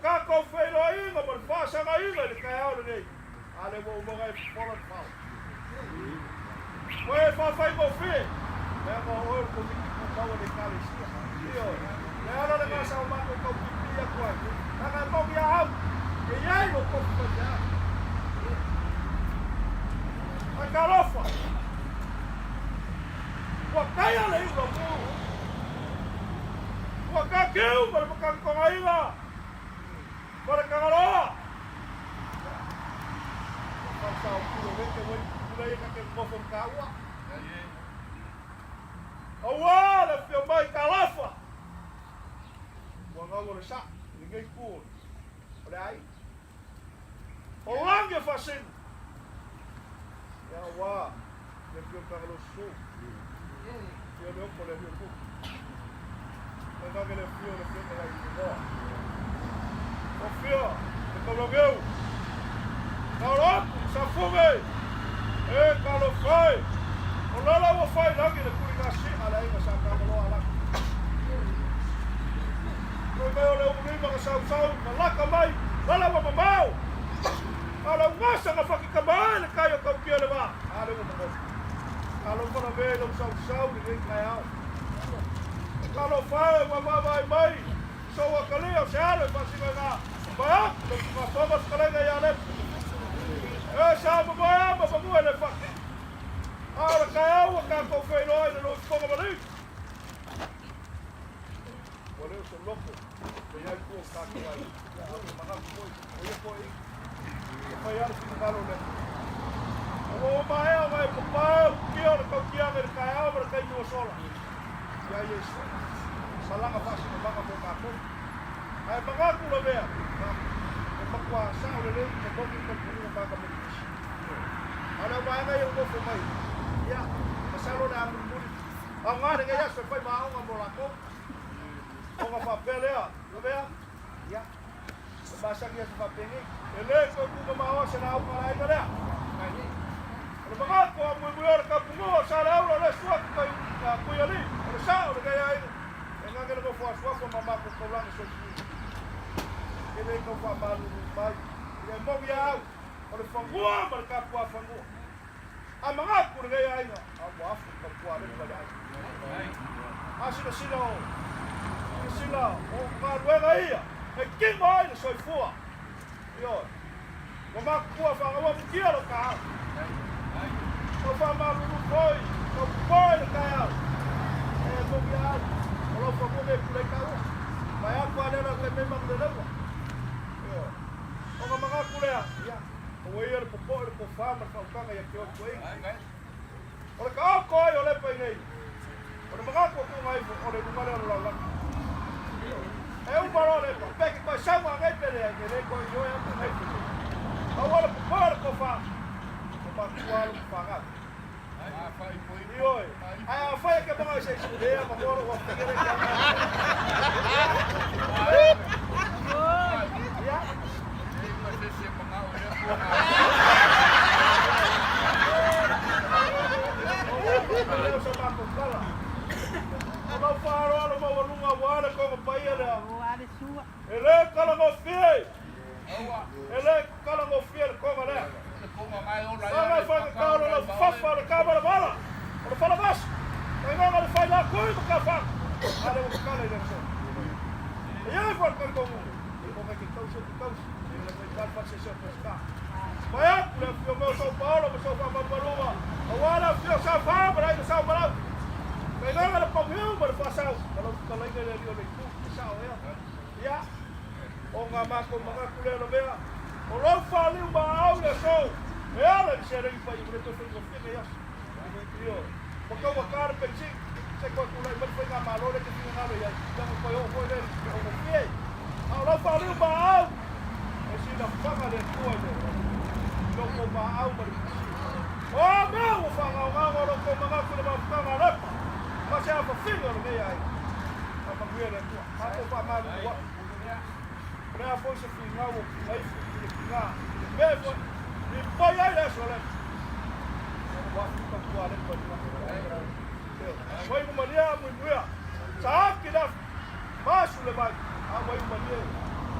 tatou feiloaiga ma le faasagaiga i le taeao lenei, a lea ua uma ona e fofola le fao. Ua e faafaigofie, leaga o oe o le Komiti Tumau a le Ekalesia. Ioe. Le ala lena sa o matou tau pipii atu ai, leaga e moni a au, e i ai lou tofi faifeau. Ae talofa, ua taia le iu lau Ua tatiu ma le matagitogaina ma le Tagaloa. Ua falesao pule leke ua pule ia ka te nofo ma taua. Aua le afio mai talofa. Ua gau o le sa, lenei tu o le aiga. O lagi e faasino. Ia aua le afio Tagaloa Susu. Afio le opo le alii o tupu. Tainane le afio o le afioga ia Ililoa. Afio le Taulageu. Taoloapu, Safuge, e talofa e. O lala ua fai lagi le tuliga si'a le aiga sa Tagaloa Alaki. Fai mai o le ulima na sausau ma laka mai, lala ua mamao. A o le ugasa na fakikama ai le kai o Tautia le va, a le ua mamao. Talofa lave i lou sausau lenei taeao. Talofa e ua vaavaai mai i sou atalia o se alo e faasino i na vaeatu le tugafono fetalaiga ia Lepu. E sa mamoe ma fanua e le fati. A o le taeao ua tatou feiloai i le loifofoga maliu. Ua le o se loko e i ai tua o tatou aiga. A o se manatu foi, o ia foi e fai lava le finagalo o le Atua. Ua ua maea ona e papau kia o le tautiaga i le taeao ma le taimi ua sola. Ia Iesu, salaga faasinomaga mo tatou. Ae manatu lavea, e matua sao lelei ma moni le talitonuga ma Metotisi. A o le auvaega ia ua nofo mai, ia, masalo o le a mulimuli aoga lenei aso e fai ma aoga mo latou. Ona faapea lea, lavea, ia, e masani aso faapenei. E le toe tumamaoa se lauga a le aiga lea. O le manatu a muimui o le tapunuu o Saleaula o le isi atu kai Tuialii, o le sao o lenei aiga, e gage le nofo asuafu ma matou taulaga soifua. E le tau faamalulu mai, ia e moni a au, o le fanua ma le tapuafanua. A manatu lenei aiga, a ua afu le tapualepa i le aiga. A silasila o, silasila o galuega ia e kino ai le soifua. Ioe. Ua matutua faagaua mutia lou taao. Tau faamalulu foi, tau popoe le taeao. E moni a au, o lau fanua nei pule ai taua. Vaeatu a lea la taimei manuleleua. Ioe. Ona manatu lea, ia, ua ia le popoe, le tofa ma le faautaga ia te oe tuaiga. O le taoto ai o Lepa i nei, o le manatu o tuuga ifo, o le luga lea o le lalolagi. E uma loa Lepa, pe ke toe sau anei pe leai, e le toe ioe atu nei. Aua le popoe le tofa, o matua alo ma fanau. Ioe, ae afai e ke manga i se isi, lea ma moa lou afike le ke Ia. Lea o sa matou tala. O lau faaaloalo maualuga aua le toga paia lea. E le talagofie. E le talagofie le toga lea. Saga e faigata o le laufafa o le tamalavala, o le falevasi, taigaga le fai lakui ma tafaga, a lea ua tatala i le aso. E i ai foi le talitonuga, ona e te tausi ou te tausi, e le fai fale se o Peseta. Mai atu le afio mai o São Paulo ma sou faamalumaluga, aua le afio sa fa ma le aiga Sao Malau. Taigaga le pauhiu ma le faasau, ma lau fetalaiga i le alii o le itu, e sao ea. Ia, o ngā mātou manatu lea lavea, o lou faaliu ma au i le aso, e ala i le seleni fai ua le toe faigofie nei aso. Ioe. Ua taugata le penisini, se i toe tulai mai le faigamalo lea e te finagalo i ai, ia ona toe oo foi lea i le augofie. A o lau faaliu ma au, e silafaga le Atua i le i lo outou maau ma le penisini. O a mea ua faagaogaoga o lo outou manatu i le mafutaga a Lepa, ma se afafine o lenei aiga. Faamanuia le Atua. Matou faamalulu atu. O le a foi se finau o Pugaifu i le tina, i le mea foi i pai ai le aso lea. Ua afu tautua lepa i le Wai malia muimuia. Sa aki le afu. Masu le vai. A wai malia.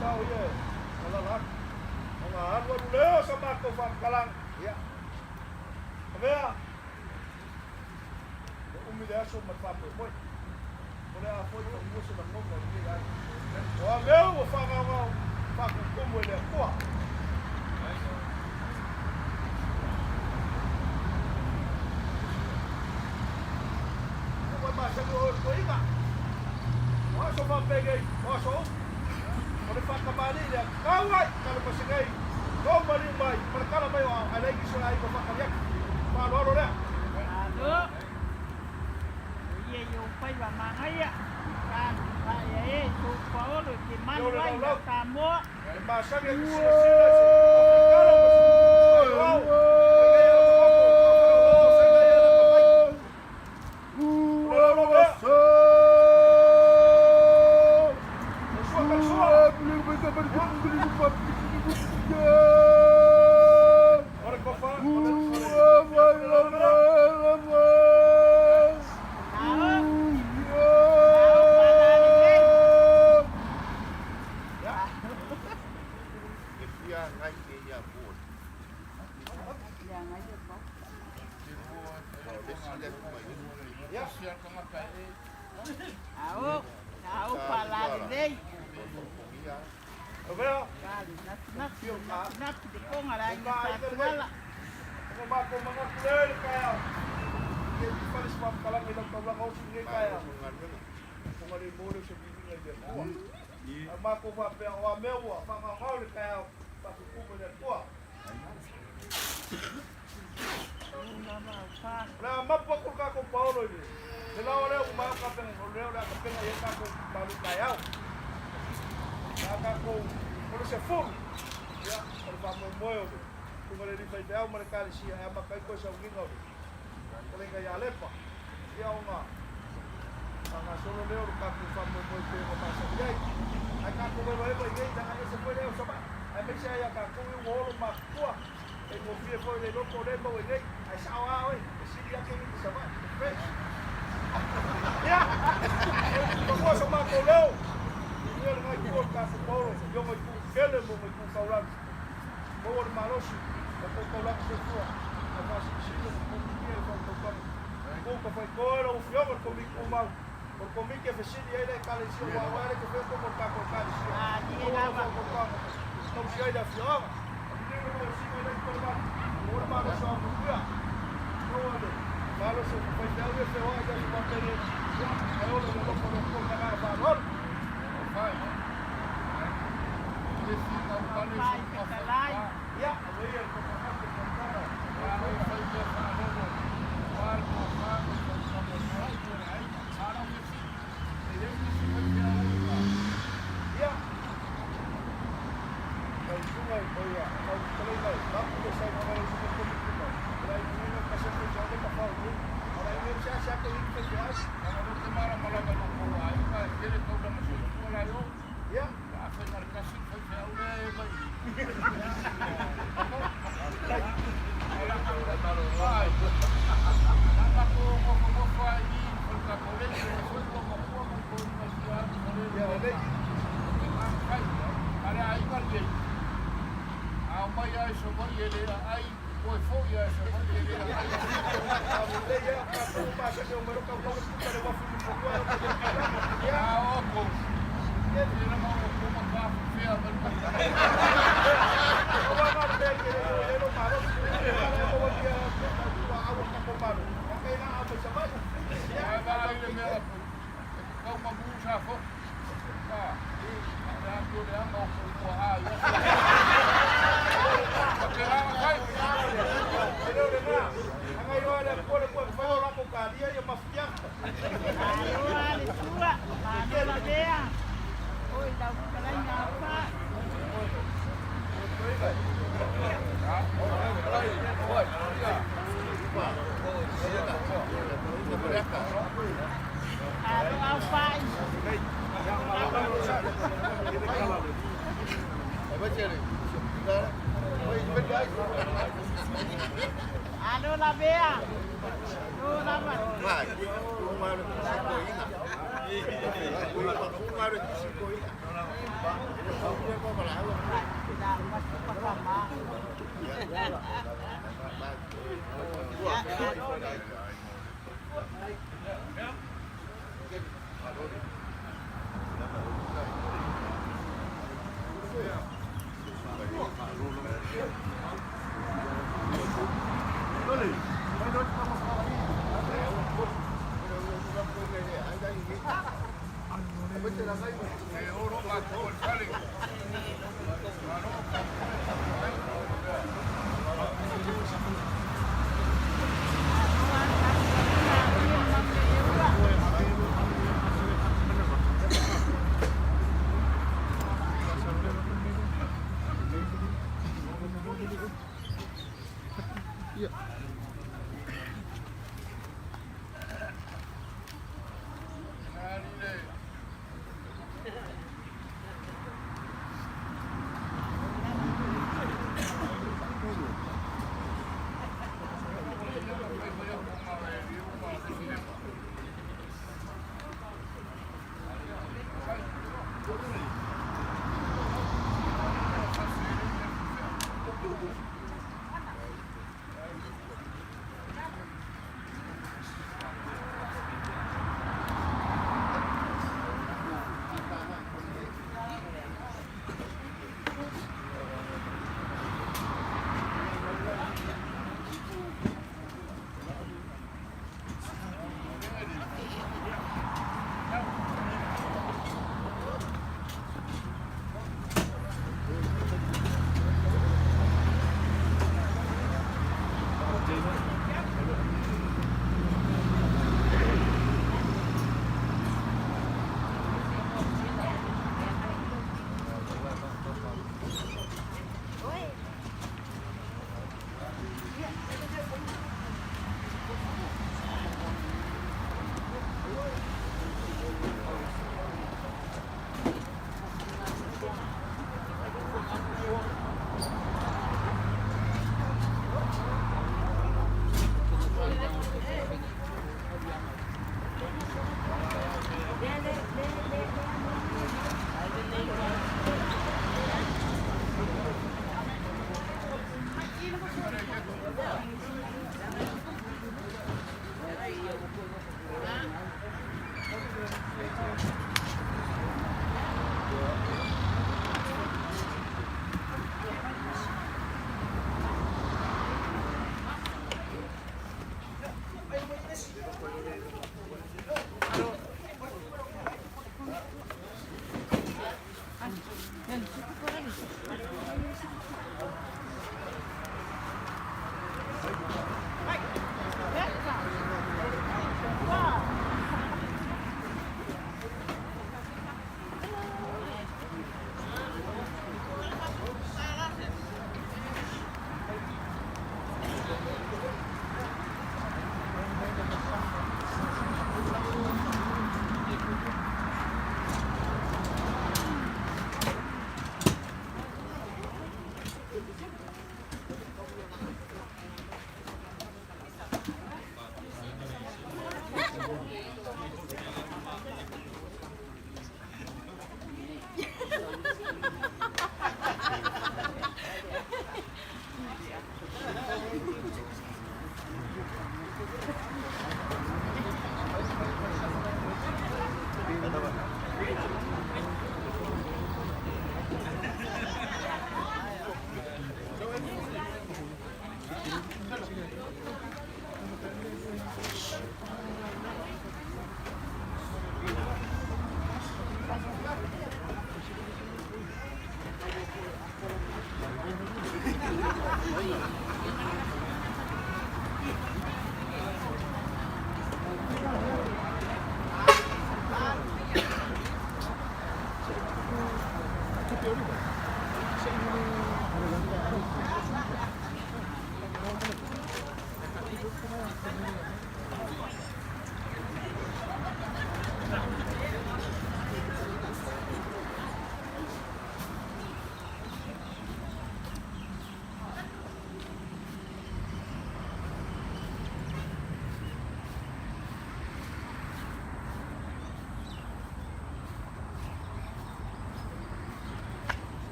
sao ia e alala atu. Ona alualu lea o sa matou faamatalaga. Ia. Avea. Ua umi le aso ma le faamoemoe. O le a foi taumua se lagona o lenei aiga. O a mea ua faagaogao faatutumu e le Atua. Ua masani o oe toeaina. O aso faapenei, o aso upu. O le faatamalii lea, tau ai tala ma se nei, tou maliu mai, ma le tala mai o ao, ae leai nisi o le aiga o faatali atu. Faaaloalo lea. Malo. O ia i ou faiva magaia, ka paia e i tou paolo e te Ia o malu le ai na laulau. Samoa. E masani e te silasila i se tala ma se failoao, o lenei ao taoto, o faleoloa o saina ia lata mai. O le laulau lea. O sua talisua. O le tofa, o le, o le, o le laulau. Ao, ao faalalelei. E fia agai kēia board. O le isi lea fai mai. Ao, ao faalalelei. Avea. Ka le natinati, natinati le koga le aiga sa Tuala. O matou manatu lea i le taeao. Ia i fale se faamatalaga i lau taulaga osi i lenei taeao. Ona le mo lea o se viiga i le Atua. Ae matou faapea, o a mea ua faagaogao i le taeao, faatutumu e le Atua. O le a mapu atu le tatou paolo i le laoa lea ua maea ona tapena, o lea o le a tapena i ai tatou malu taeao. O le a tatou, o le 10, ia, o le faamoemoe o le Susuga i le Alii Faifeau ma le Ekalesia e amata ai toe sauniga o le fetalaiga ia Lepa, ia ona faagasolo lea o le tatou faamoemoe pei ona masani ai. Ae tatou evaeva i nei, leaga e ese foi le ea o Savaii, aemaise lava ia tatou ia ua olo matutua, faigofie foi le loto lea e maua i nei, ae sao lava oe, e sili atu i Savaii, e fresh. Ia, e maua so matou leo, ia lena itu o le tatou paolo, i ona itu tele ma ona itu taulagi. Maua le malosi o tou taulaga soifua, ae faasilisili ona komiti e fautautaga. Tou tafaitoe lau Afioga i le Komiti Tumau, o le Komiti e fesili ai le Ekalesia, aua o oe lea e te faia tonu o le tatou Ekalesia. Malie Maua lau lava. fautautaga e tausia ai le afioaga. Lilo le tausiga i le Ikolomani, maua le malosi o Amuia, maua le malosi o faifeau ia feoai i aso faapenei, ia, ae ola le alofa o le Atua ma le agaga faaaloalo. Ao fai fetalai. Ia, aumaia le tofa atu i le Ia, lau susuga i o ia, lau fetalaiga e, mapu le saunoaga a lau susuga i le Komiti Tumau, o le a inuina le pasene i saole ma fao i o le a inuina se ase atu i faifeau. Ia, ia, o lei. Lelei lava o tatou ua masani e omai loa taulaga puta le uafu i Mulifanua e omai i le taulaga. Ia, pau lava na o le mea e te le i o i ai lou malosi. A lea e maua atu ia tuaau a le tatou Malo, ia kei la a omai Savaii. Ia, ae tatou te E le o lena, a na iloa e le Atua le Atua e mafai ona latou talia ia mafatiaga. Malo lava le sua, malo lavea. Oi lau fetalaiga Afa. Alo Afa. Alo lavea. O lava.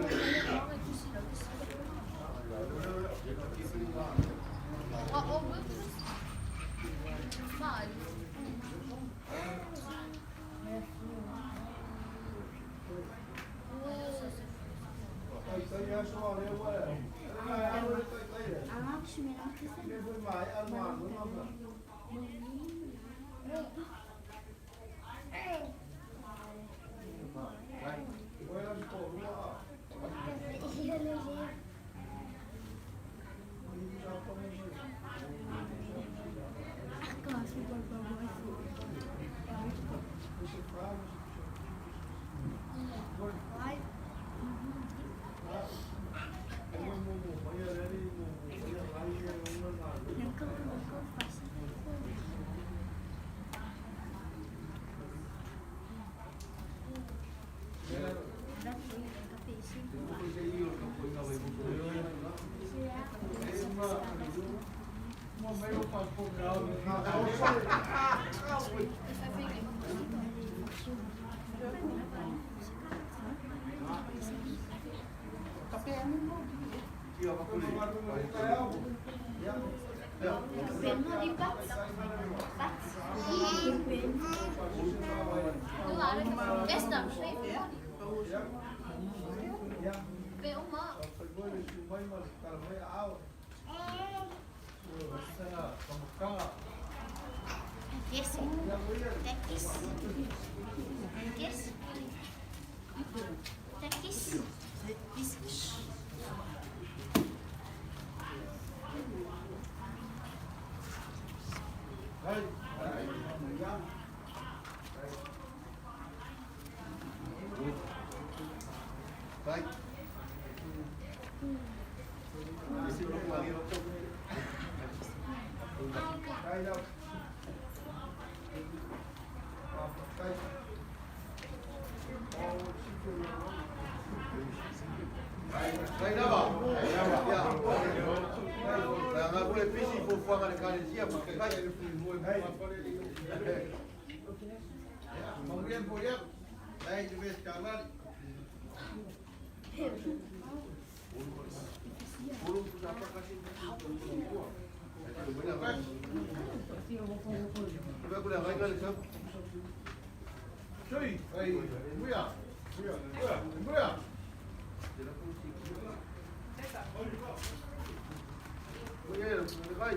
Thank Vai.